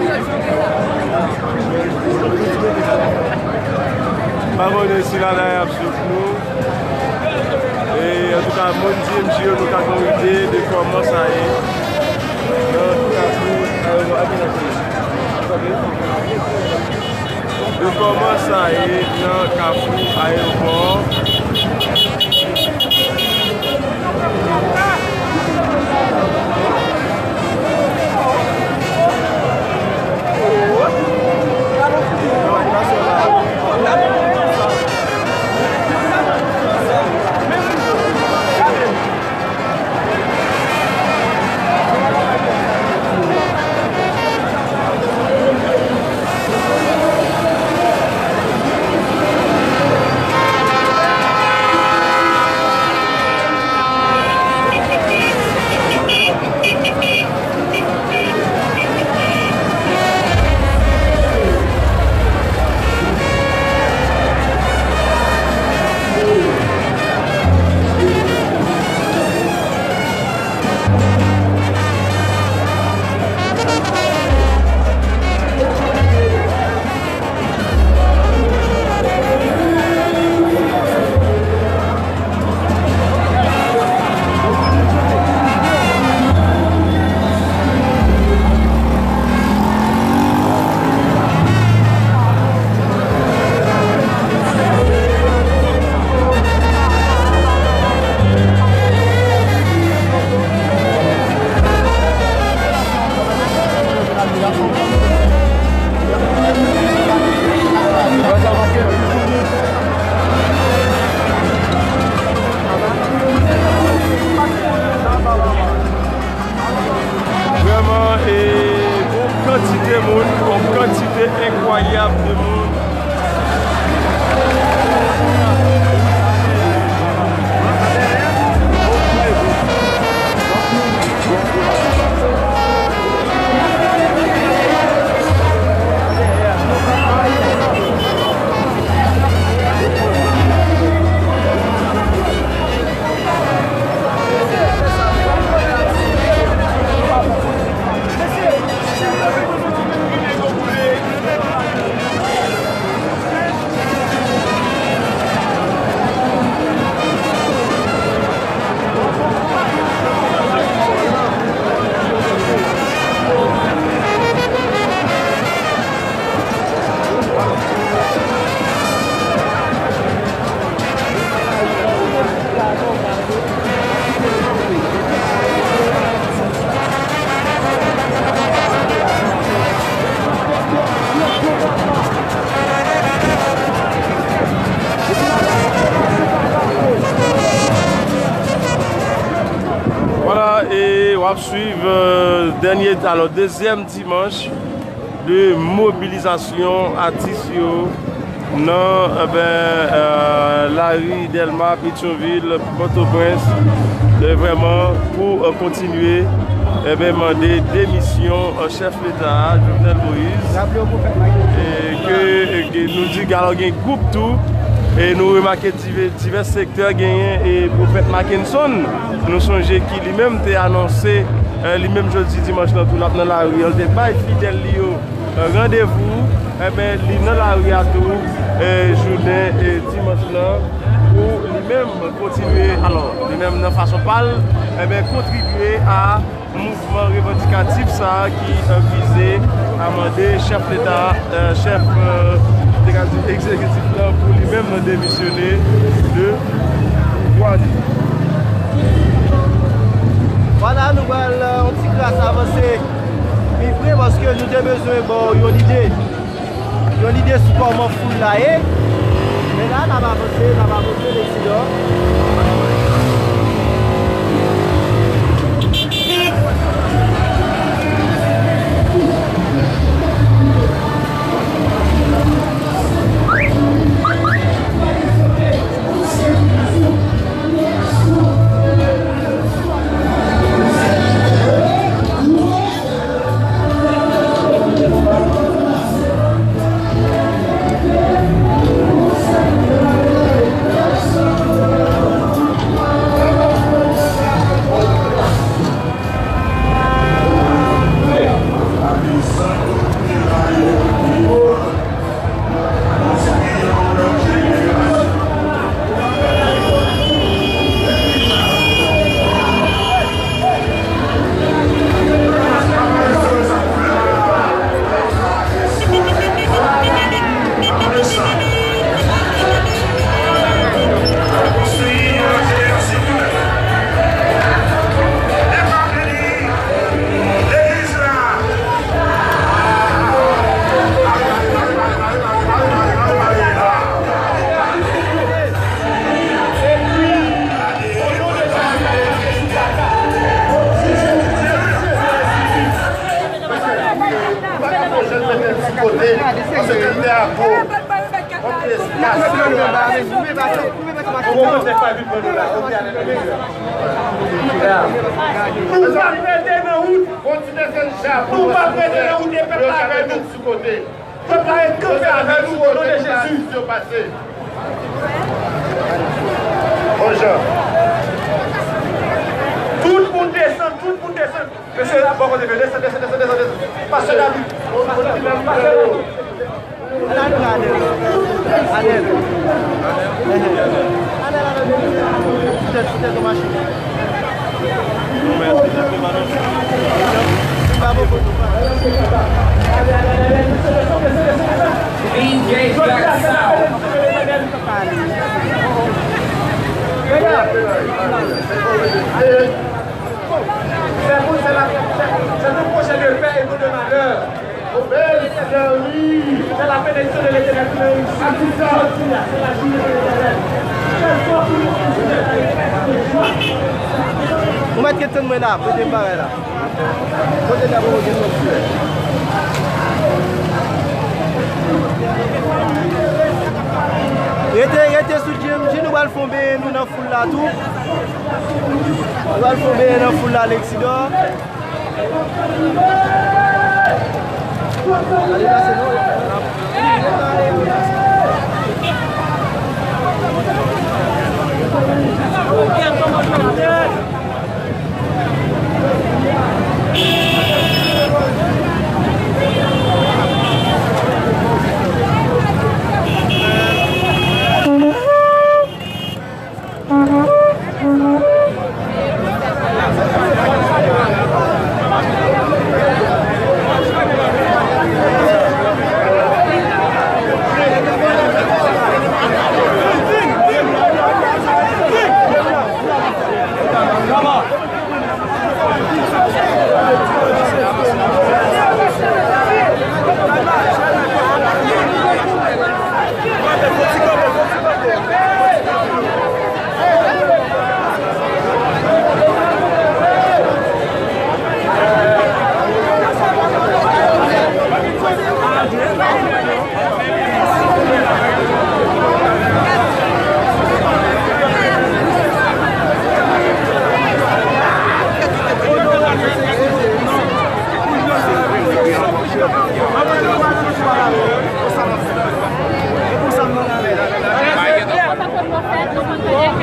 m pa konnen si Laday ap swiv nou. E, antouka, moun T M G yo, nou ka gen yon ide de kòman sa ye nan Kafou Aewopò. De kòman sa ye nan Kafou Aewopò. Milyab de moun. Vwala, e w ap swiv, euh, dènye, alò, dezyèm dimanch de mobilizasyon atis yo nan, enben, euh, lari Dèlma, Petyonvil, Pòtoprens, e vrèman pou, euh, kontinye, enben, mande demisyon, euh, chèf Leta a, Jovenel Moïse, e ke, e ke nou di alò gen gwoup tou, e nou remake dive-, divès sektè genyen, e Pwofèt Mackenson, nou sonje ki li menm te anonse, eh, li menm jodi dimanch lan tou l ap nan lari an, l te bay fidèl li yo, eh, randevou, enben, li nan lari a tou, eh, jounen, eh, dimanch lan, pou li menm kontinye, alò, li menm nan fason pa l, enben, kontribye a mouvman revandikatif sa a ki, eh, vize a mande chèf Leta, eh, chèf, eh, te ka di egzekitif lan pou li menm demisyone de pouvwa li. Vwala, nou pral, eh, yon ti kras avanse pi pre paske nou te bezwen ba w yon lide. Yon lide sou kòman foul la ye. Men la, n ap avanse, n ap avanse, Lexidor. Nou p ap rete nan wout. Nou p ap rete nan wout e pèp la avè nou. Pèp la ret kanpe avè nou o non de Jezi. Tout moun desann, tout moun desann. Mesye, bò kote mwen, desann, desann, desann, desann, desann. Pastè David, pastè, pastè David. Anèl, anèl. Anèl. Anèl, anèl. Sou tèt, sou tèt yon machin. D J Black Sound. Fè pou se la, se, se nou pwoche de pè e non de malè. Obed Jeremi. Fè la benediksyon de Letènèl pou nou isit. Jodi a, se la jounen de Letènèl. Fè fò pou nou isit, fè fèt de jwa. Ou mèt ret tann mwen la, pote m bagay la. Pote m la pou mwen gen sòti. Rete, rete sou G M G, nou pral fè yon benyen nou nan foul la tou. Nou pral fè yon benyen nan foul la, Lexidor.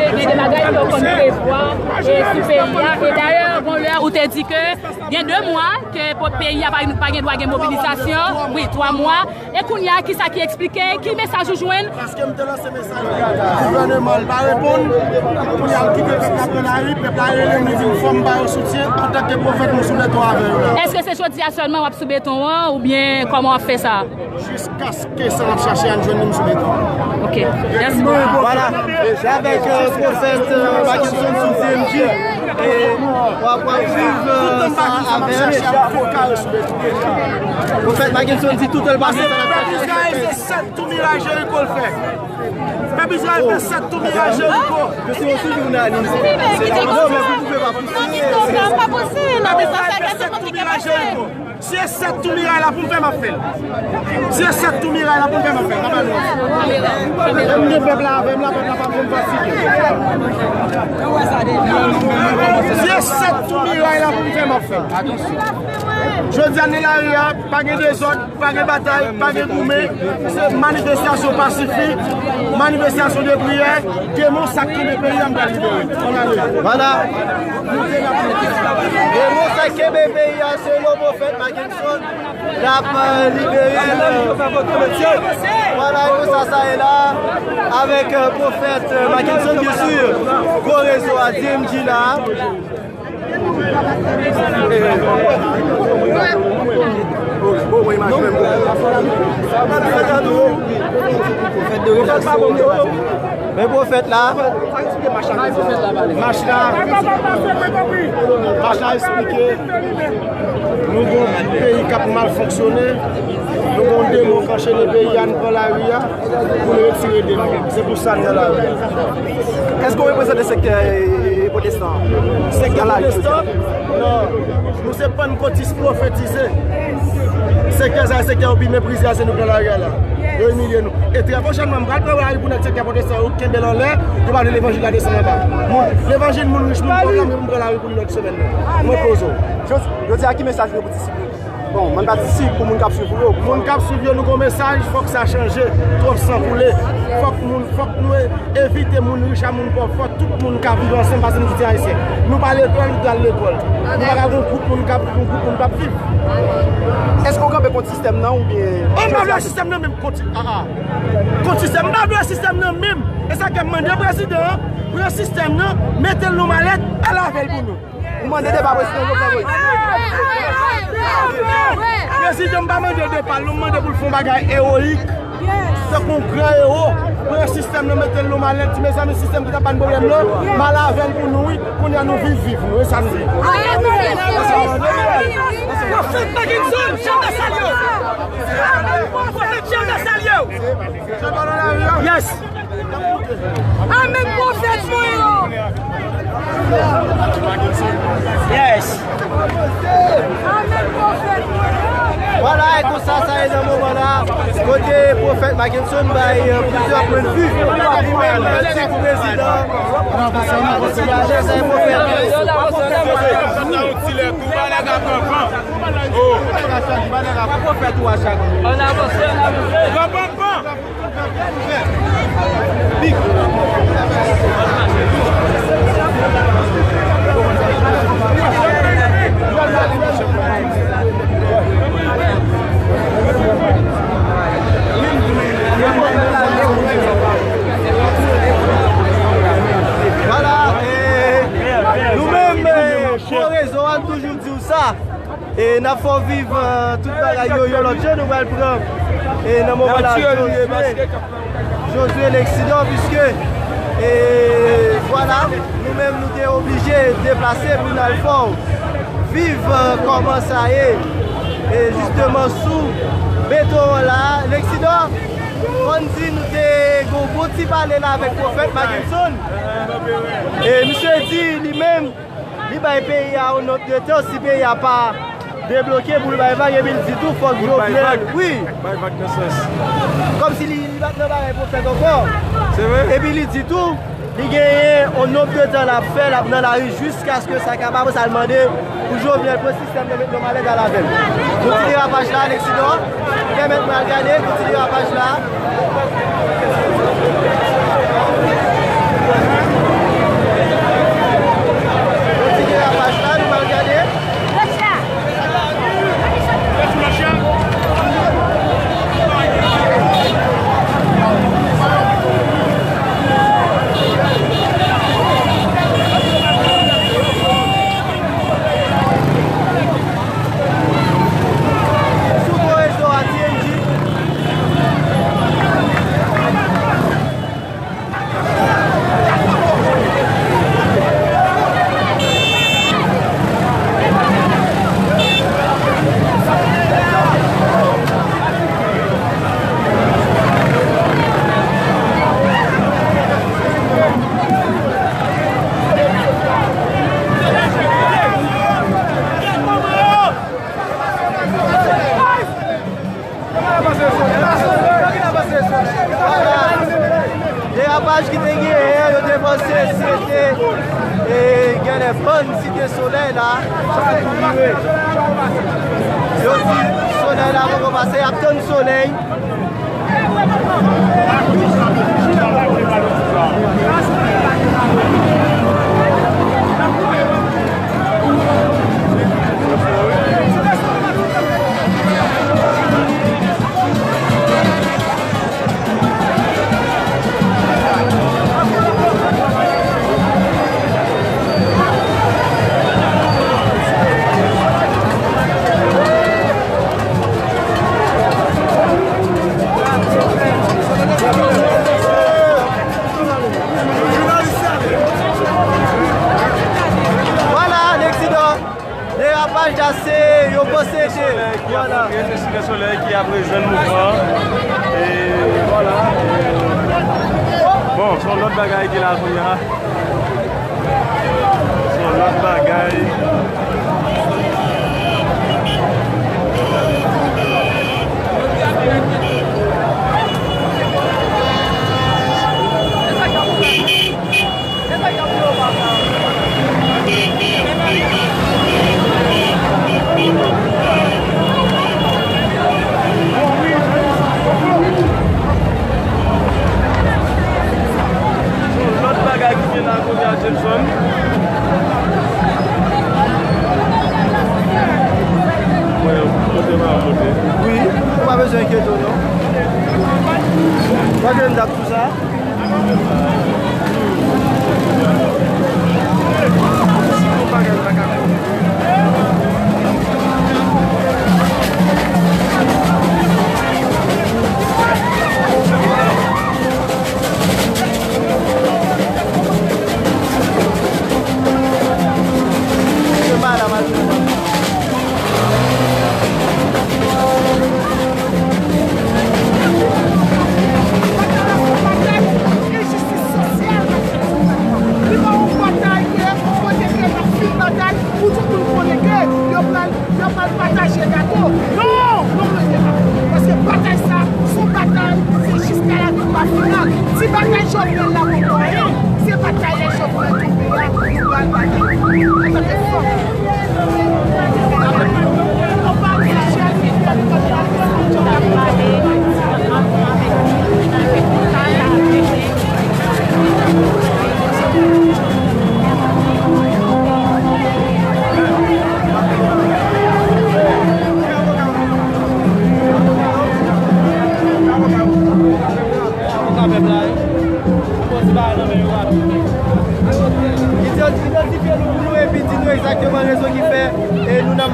Gen de bagay ke w konn prevwa, e, sou peyi a. E dayè, gon lè, ou te di ke gen de mwa ke po-, peyi a pa, pa gen dwa gen mobilizasyon. Wi, twa mwa. E kounye a, kisa ki eksplike? Ki mesaj ou jwenn? Paske m te lanse mesaj gouvèneman, l pa reponn. Kounye a, l kite pèp la pran lari, pèp la rele m, li di m fò m ba yo soutyen. Antanke pwofèt, m sou beton avè yo la. Èske se jodi a sèlman w ap sou beton an, oubyen kòman w ap fè sa? Jiskaske sa n ap chache a n jwenn li, m sou beton an. Ok, mèsi. Vwala, se avèk, euh, pwofèt, euh, Mackenson sou G M G. E w ap, w ap viv, euh, sa avè pwofèt Mackenson di tout l pase sa n ap chache. Pèp Izrayèl fè sèt tou miray Jeriko l fè. Pèp Izrayèl fè sèt tou miray Jeriko. Non, men vous pouvez pas pousser. Pèp Izrayèl fè sèt tou miray Jeriko. Si e sèt tou miray la pou m fè, m ap fè l. Si e sèt tou miray la pou m fè, m ap fè l. M ap fè l. Lè m gen pèp la avè m la, pèp la p ap janm fatige. Si e sèt tou miray la pou m fè, m ap fè l. Jodi a, nan lari a, pa gen dezòd, pa gen batay, pa gen goumen. Se manifestasyon pasifik, manifestasyon de priyè. Demon sa k kenbe peyi a, m pral libere. Bòn ane. Vwala. Demon sa k kenbe peyi a, selon pwofèt Mackenson, l ap, euh, libere l. Vwala, e konsa sa ye la, avèk, euh, pwofèt, euh, Mackenson, byen si, gwo rezo a, D M G la. Men pwofèt la. Mach la, mach la eksplike, nou gon peyi k ap mal fonksyone, nou gon demon k anchene peyi a, nou pran lari a pou nou retire demon. Se pou sa nou nan lari a. Èske w reprezante sektè, e, pwotestan? Sektè pwotestan? Non. Nou se pannkotis pwofetize. Sektè sa, sektè yo pi meprize a, se nou k nan lari a la. Yo imilye nou. E trè pwochènman, m pral pran lari pou nèg sektè pwotestan yo kenbe l anlè, yo pa vle levanjil la desann anba. Moun, levanjil moun rich, moun pòv la, m pran lari pou li lòt semèn nan. Mwen poze w. Jodi, jodi a, ki mesaj ou gen pou disip ou? Bon, mwen pa disip, pou moun k ap swiv ou yo. Moun k ap swiv yo, nou gon mesaj, fòk sa chanje. Twòp san koule. Fòk moun, fòk nou e-, evite moun rich a moun pòv. Fòk tout moun ka viv ansanm, paske nou tout se ayisyen. Nou pa lekòl, nou pral lekòl. Nou pa ka gon gwoup moun k ap, gon gwoup moun k ap viv. Èske w kanpe kont sistèm nan oubyen? Oh, m pa vle sistèm nan menm, kont, a, a. Kont sistèm, m pa vle sistèm nan menm. E sa k fè m mande prezidan an, pran sistèm nan, mete l nan malèt, al avè l pou nou. Ou mande depa prezidan Jovenel Moïse? Prezidan, m pa mande depa l, non, m mande pou l fè yon bagay ewoyik. Tankou yon gran ewo. Pran sistèm nan, mete l nan malèt, di, mezanmi, sistèm ki t ap ba n pwoblèm nan, m al avè l pou nou, wi. Kounye a, nou viv, viv nou. E sa nou vle. Pwofèt Mackenson, chèf dèsalye w. Pwofèt, chèf dèsalye w. Yes. Amèn, pwofèt mwen yo. Yes. Amèn, pwofèt mwen yo. Vwala, e konsa sa ye nan moman la. Kote pwofèt Mackenson bay, euh, plizyè pwennvi. Li menm, euh, di pou prezidan. Sa e pwofèt. Pwofèt ou a chak. Pran panpan. Vwala, e, nou menm, e, Fò Rezo a toujou di w sa. E n ap fè w viv, euh, tout bagay yo yon lòt jan, nou pral pran, e nan moman la, Josué, Josué Lexidan, piske, e, vwala, nou menm nou te oblije deplase pou n al fè w viv, euh, kòman sa ye, e jisteman sou beton an la. Lexidan, konn di nou te gon bon ti pale la avèk pwofèt Mackenson. E misye di li menm, li bay peyi a yon nòt de tan, si peyi a pa debloke pou l bay vag, epi l di tou fòk Jovenel, wi. Bay vag nan sans. Kòmsi li, li pa t nan bagay pwofèt ankò. Se vre? Epi li di tou, li genyen yon nonb de tan l ap fè, l ap nan lari jiskaske sa kapab, sa l mande pou Jovenel pran sistèm nan met nan malèz al avè l. Gon ti derapaj la, Lexidan. Pèmèt mwen al gade, gon ti derapaj la. Gon ti derapaj la, nou al gade. Sou rezo a T N G. Derapaj ki te genyen an, yo te panse se te, e, genlè bann Site Solèy la, sa tou vire. Yo di solèy la poko pase, y ap tann solèy. Vwala, Lexidan. Derapaj la, se yo panse se, vwala. Se Site Solèy ki apre jwenn mouvman. E vwala. Bon, se yon lòt bagay ki la kounye a. Se yon lòt bagay. Lòt bagay ki gen la kounye a, Jameson. Mwen, kote m ap monte. Wi, ou pa bezwen enkyete w non. Gade m t ap di w sa. Enjistis sosyal k ap fèt sou pèp la. Li pa yon batay ke, kote ke n ap fin batay pou tout moun konnen ke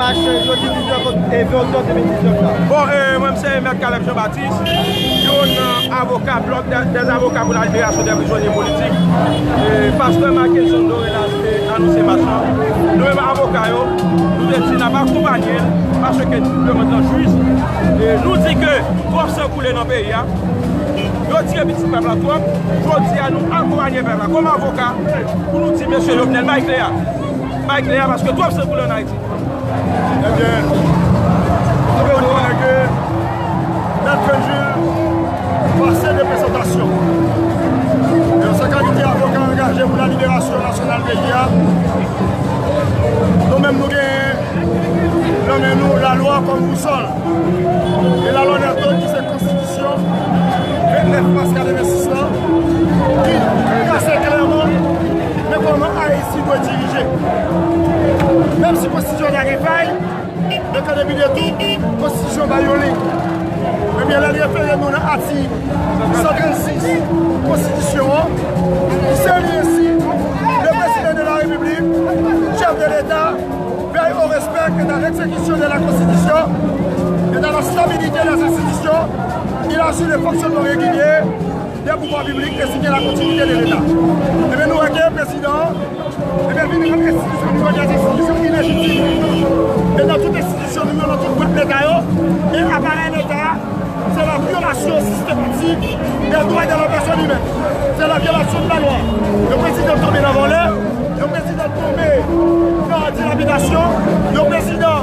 Mach jodi diznèf ok-, e ven oktòb de mil diznèf la. Bon, e, mwen, m se Mèt Caleb Jean Baptiste, youn nan avoka, blòk dè, dè avoka pou la liberasyon dè prizonye politik. E, pastè Mackenson Doré la, e, anonse mach lan. Nou menm avoka yo, nou te di n ap akonpanye l, paske demann nan jij. E, nou di ke twòp san koule nan peyi a. Yo tiye pitit pèp la twòp. Jodi a, nou akonpanye pèp la kòm avoka pou nou di, mesye Jovenel, bay kle a. Bay kle a, paske twòp san koule ann Ayiti. Ebyen, nou konnen ke Mèt Frenjil pase de prezantasyon. E an sa kalite avoka angaje pou la liberasyon nasyonal peyi a, nou menm nou genyen nan men nou lalwa kòm bousòl. E lalwa Newton ki se konstitisyon vennèf mas katrevensis lan, ki trase klèman men kòman Ayiti dwe dirije. Menm si konstitisyon an gen fay, men kan depi de tou, konstitisyon bay yon liy. Ebyen, lè l refere nou nan atik san trannsis konstitisyon an, se li ensi, le président de la République, chef de l'État, veille au respect et à l'exécution de la Constitution et à la stabilité des institutions. Il assure le fonctionnement régulier des pouvoirs publics ainsi que la continuité de l'État. Ebyen, nou wè ke prezidan an, ebyen, vin rann enstitisyon nou yo de enstitisyon ilejitim. E nan tout enstitisyon nou yo, nan tout bwat Leta yo, e aparèy Leta a, c'est la violation systématique des droits de la personne humaine. C'est la violation de la loi. Le président tombe dans la volée, le président tombe dans la dilapidation, le président,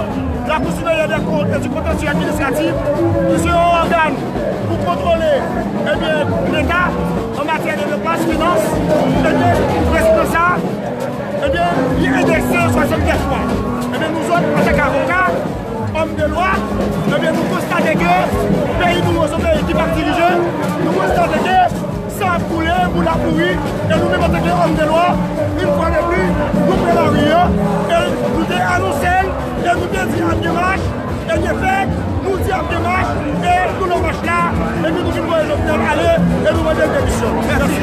la Cour supérieure des comptes et du contentieux administratif, qui sont un organe pour contrôler, eh bien, l'État en matière de dépenses, finances, et bien, président ça, ebyen, li endekse swasanndèf fwa. Ebyen, nou zòt, antanke avoka, òm de lwa, ebyen, nou konstate ke peyi nou an se yon peyi ki p ap dirije. Nou konstate ke san ap koule, moun ap mouri, e nou menm, antanke òm de lwa, yon fwa de plis, nou pran lari an, e nou te anonse l, e nou te di ap gen mach, e gen fèt, nou di ap gen mach, e nou nan mach la, epi nou vin voye Jovenel ale, e nou mande l demisyon. Mèsi.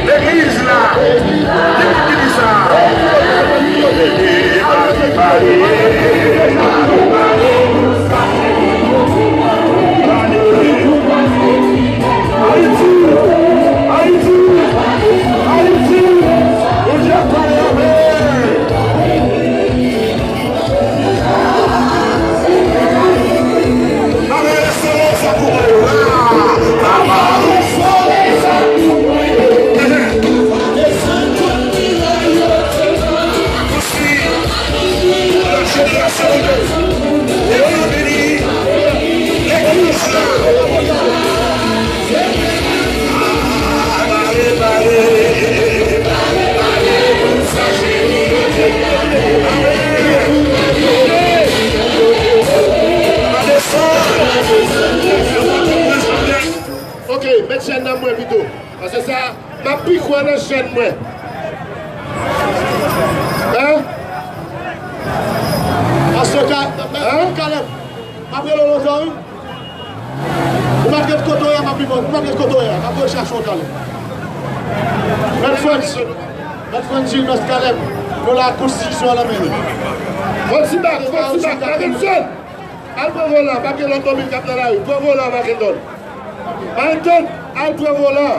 Legliz la, ki moun ki di sa? Ayiti, Ayiti, Ayiti, Bondye ap pale avè. Ok, met chèn nan mwen pito. Paske sa, m ap pi kwè nan chèn mwen. Hein? Paske ka, hein? Kalèb, m ap rele w lontan, wi. Ou pa t ret kote w ye a, m ap vin wè w. Ou pa t ret kote w ye a, m ap voye chache w talè. Mèt Frantz, Mèt Frantz Gilles, Mèt Kalèb, nou la ak konstitisyon an nan men nou. Fò ti bak, fò ti bak, Mackenson! Al pran volan, pa gen lòt domil k ap nan lari. Pran volan, Mackenson. Mackenson, al pran volan.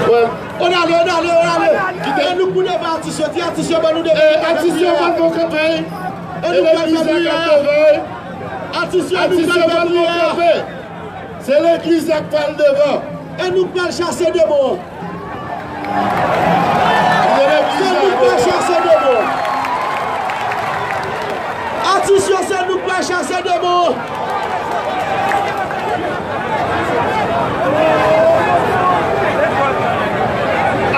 Wè. On ale, on ale, on ale. Kite nou pou devan atis yo. Di atis yo ban nou devan. Eh, atis yo ban nou kanpe. E nou pral fè priyè. Atis yo, nou pral fè priyè. Se legliz la k pral devan. E nou pral chase demon an. Se nou pral chase demon an. Atis yo, se nou k pral chase demen.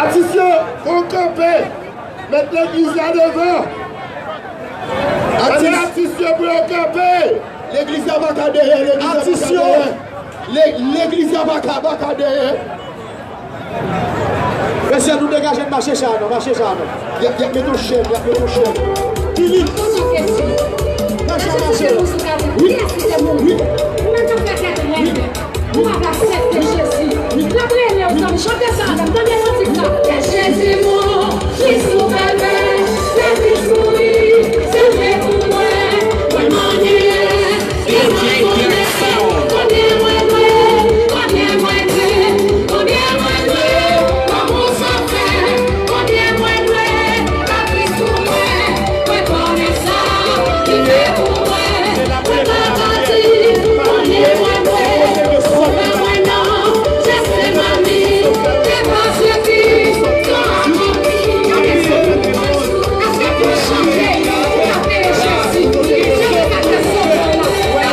Atis yo, fò n kanpe. Met legliz la devan. Ann atis yo pou yo kanpe. Legliz la pa ka dèyè, legliz la pa ka dèyè. Le- Legliz la pa ka, pa ka dèyè. Mesye, nou degaje n mache sa non, mache sa non. Y ap, y ap met yon chèn, y ap met yon chèn. Filip, mache, mache. Wi, wi. Ou pa ka aksepte Jezi. L ap rele w, zanmi. Chante sa avè m. Tande kantik sa. Ke Jezi mouri sou Kalvè, Kris mouri, se vre pou mwen. Mwen mande, e mwen konnen konbyen mwen dwe, konbyen mwen dwe, konbyen mwen dwe, kòman sa fè, konbyen mwen dwe, Kris pou mwen. Mwen konnen sa li fè pou mwen. Mwen ka di, mwen ye mwen mwen. Ou pa mwen non, Jezi mami, te pa sezi, sa akonpli. Gade sa, aske pou chante, pou adore Jezi. Gade sa, gade sa, gade sa.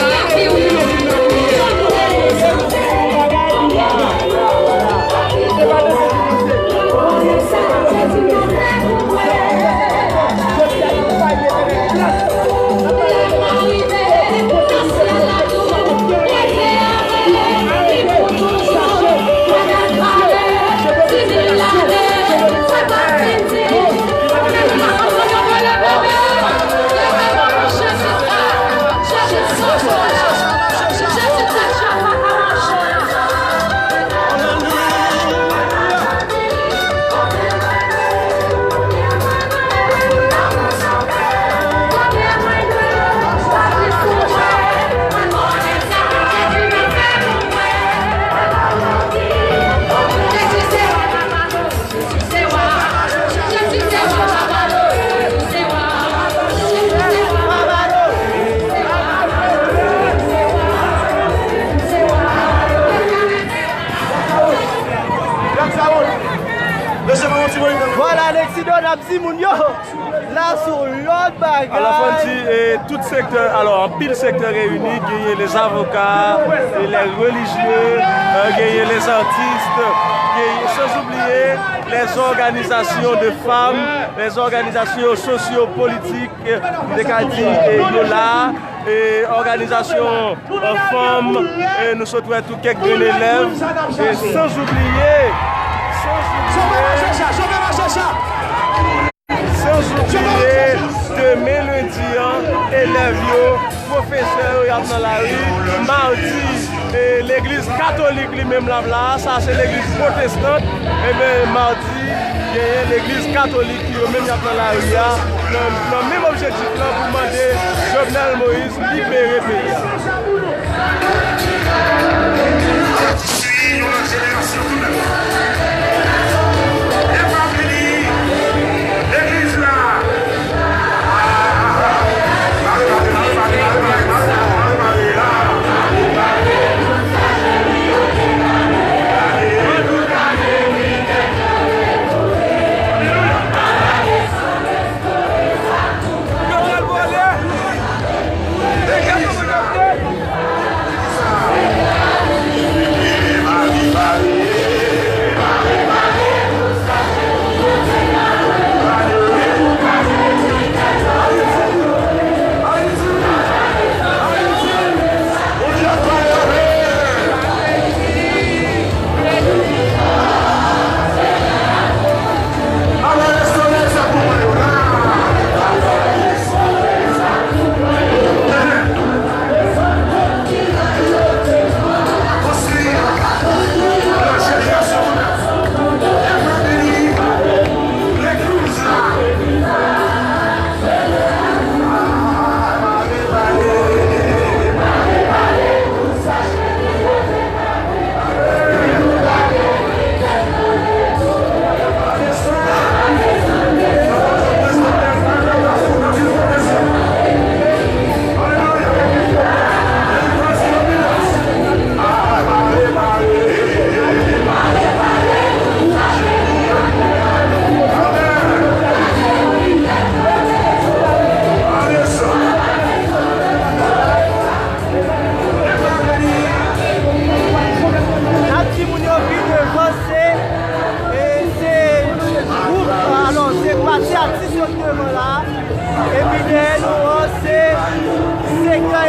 Vwala, Leksido, n ap di moun yo, la se yon lòt bagay. Alò, fò n di, eh, tout sektè, alò, anpil sektè reyini, genyen les avocats, et les religieux, eh, genyen les artistes, genyen, sans oublier les organisations de femmes, les organisations sociopolitiques, eh, m te ka di, eh, yo la, eh, òganizasyon, eh, fanm, eh, nou sot wè tou kèk grenn elèv, eh, sans oublier, sans oublier, sans oublier, demen lendi an, elèv yo, pwofesè yo, y ap nan lari. Madi, eh, legliz katolik li menm l ap la, sa se legliz pwotestan. Ebyen, madi, genyen legliz katolik ki yo menm y ap nan lari a, nan, nan menm objektif lan pou mande Jovenel Moïse libere peyi a. Yon lòt jenerasyon tou nèf. Evanjeli, legliz la.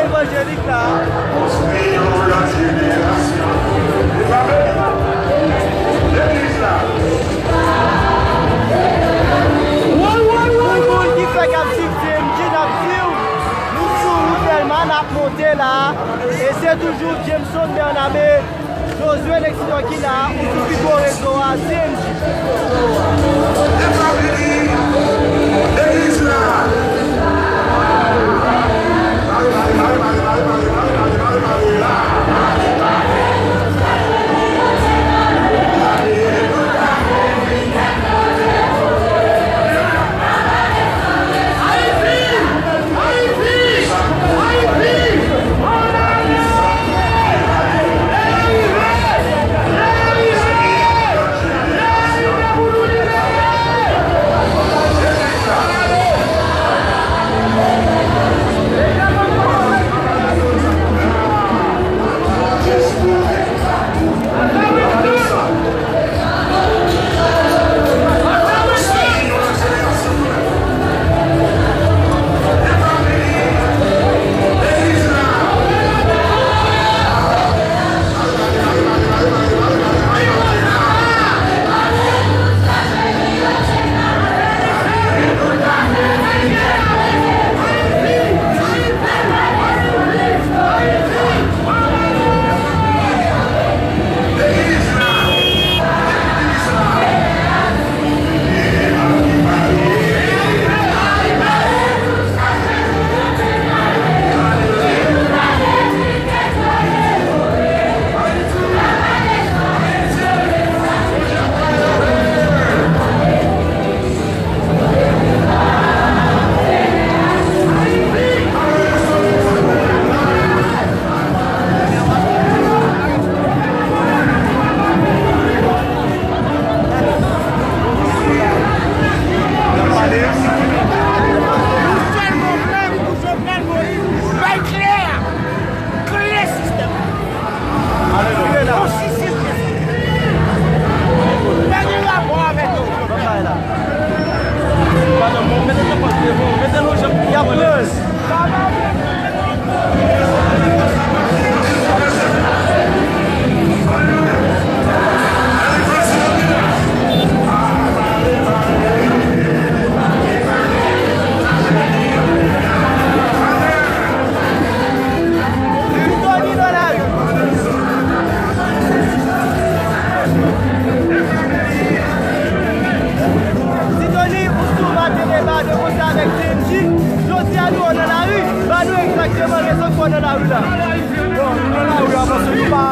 Evanjelik la. Pou moun ki fèk ap swiv T M J, n ap di w, nou sou wout Dèlma, n ap monte la. E se toujou Jameson Bernabe, Josué Lexidor ki la, ou sou pi gwo rezo a, C M J. Bay klè! Klè sistèm nan. Alelouya. Yon sistèm klè. Pa gen rapò avèk yo. Mete nou jan y ap lè. Tony nan lari. Tony, ou sou maten deba de konsa avèk T M J. Jodi a nou nan lari. Ba nou egzakteman rezon ki fè w nan lari la. Bon, nou nan lari a paske nou pa,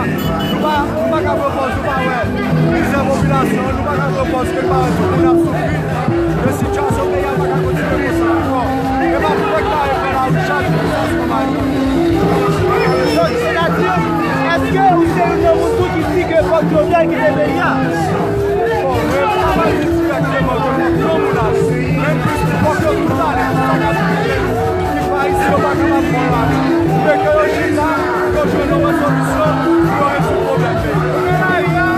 nou pa, nou pa ka pran pòz, nou pa wè mizè popilasyon an, nou pa ka pran pòz ke parèt tout moun ap soufri. De sitiyasyon peyi a pa ka kontinye konsa ankò. E pa pou pèp la e fè lari chak jou pou sa se kòman e fè. Donk, sètadi, èske ou se youn nan moun tou ki di ke fòk Jovenel kite peyi a? Bon, mwen pa pral di dirèkteman ke fòk granmoun al, men plis fòk yo tout ale pou sa ka soufri. Ki fè Ayisyen yo pa kapab pran lari. Pou ke yo chita, yo jwenn yon bon solisyon pou yo rezoud pwoblèm peyi a.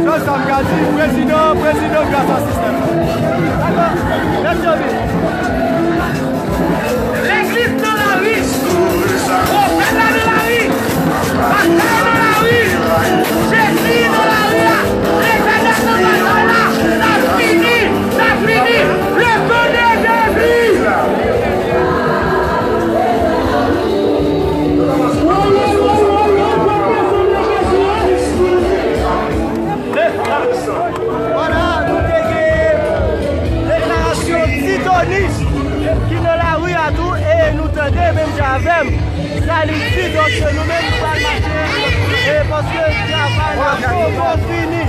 Se sa m ka di, prezidan, prezidan gras a sistèm nan. Legliz nan lari, pwofèt la nan lari, pastè yo nan lari, Jezi nan lari a, Letènèl nan batay la, n ap fini, n ap fini, le sang de Jésus. Vwala, nou te gen deklarasyon Ti Tony ki nan lari a tou, e nou tande menm jan avè m sa li di, donk nou menm nou pral mache, e paske travay la poko fini.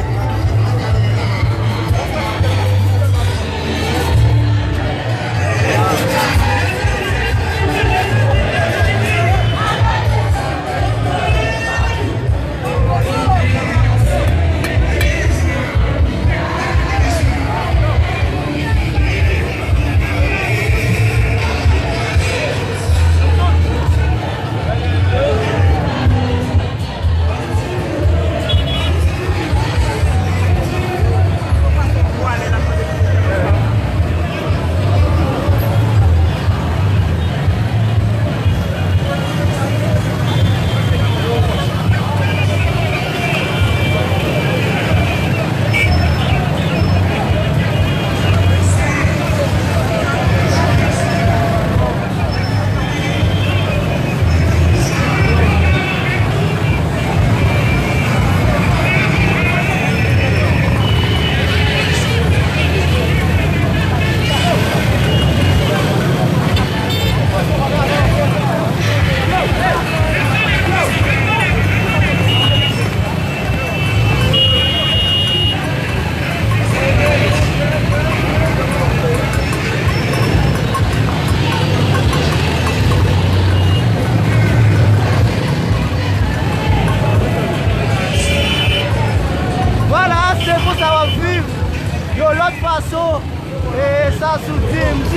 E sa sou D M D.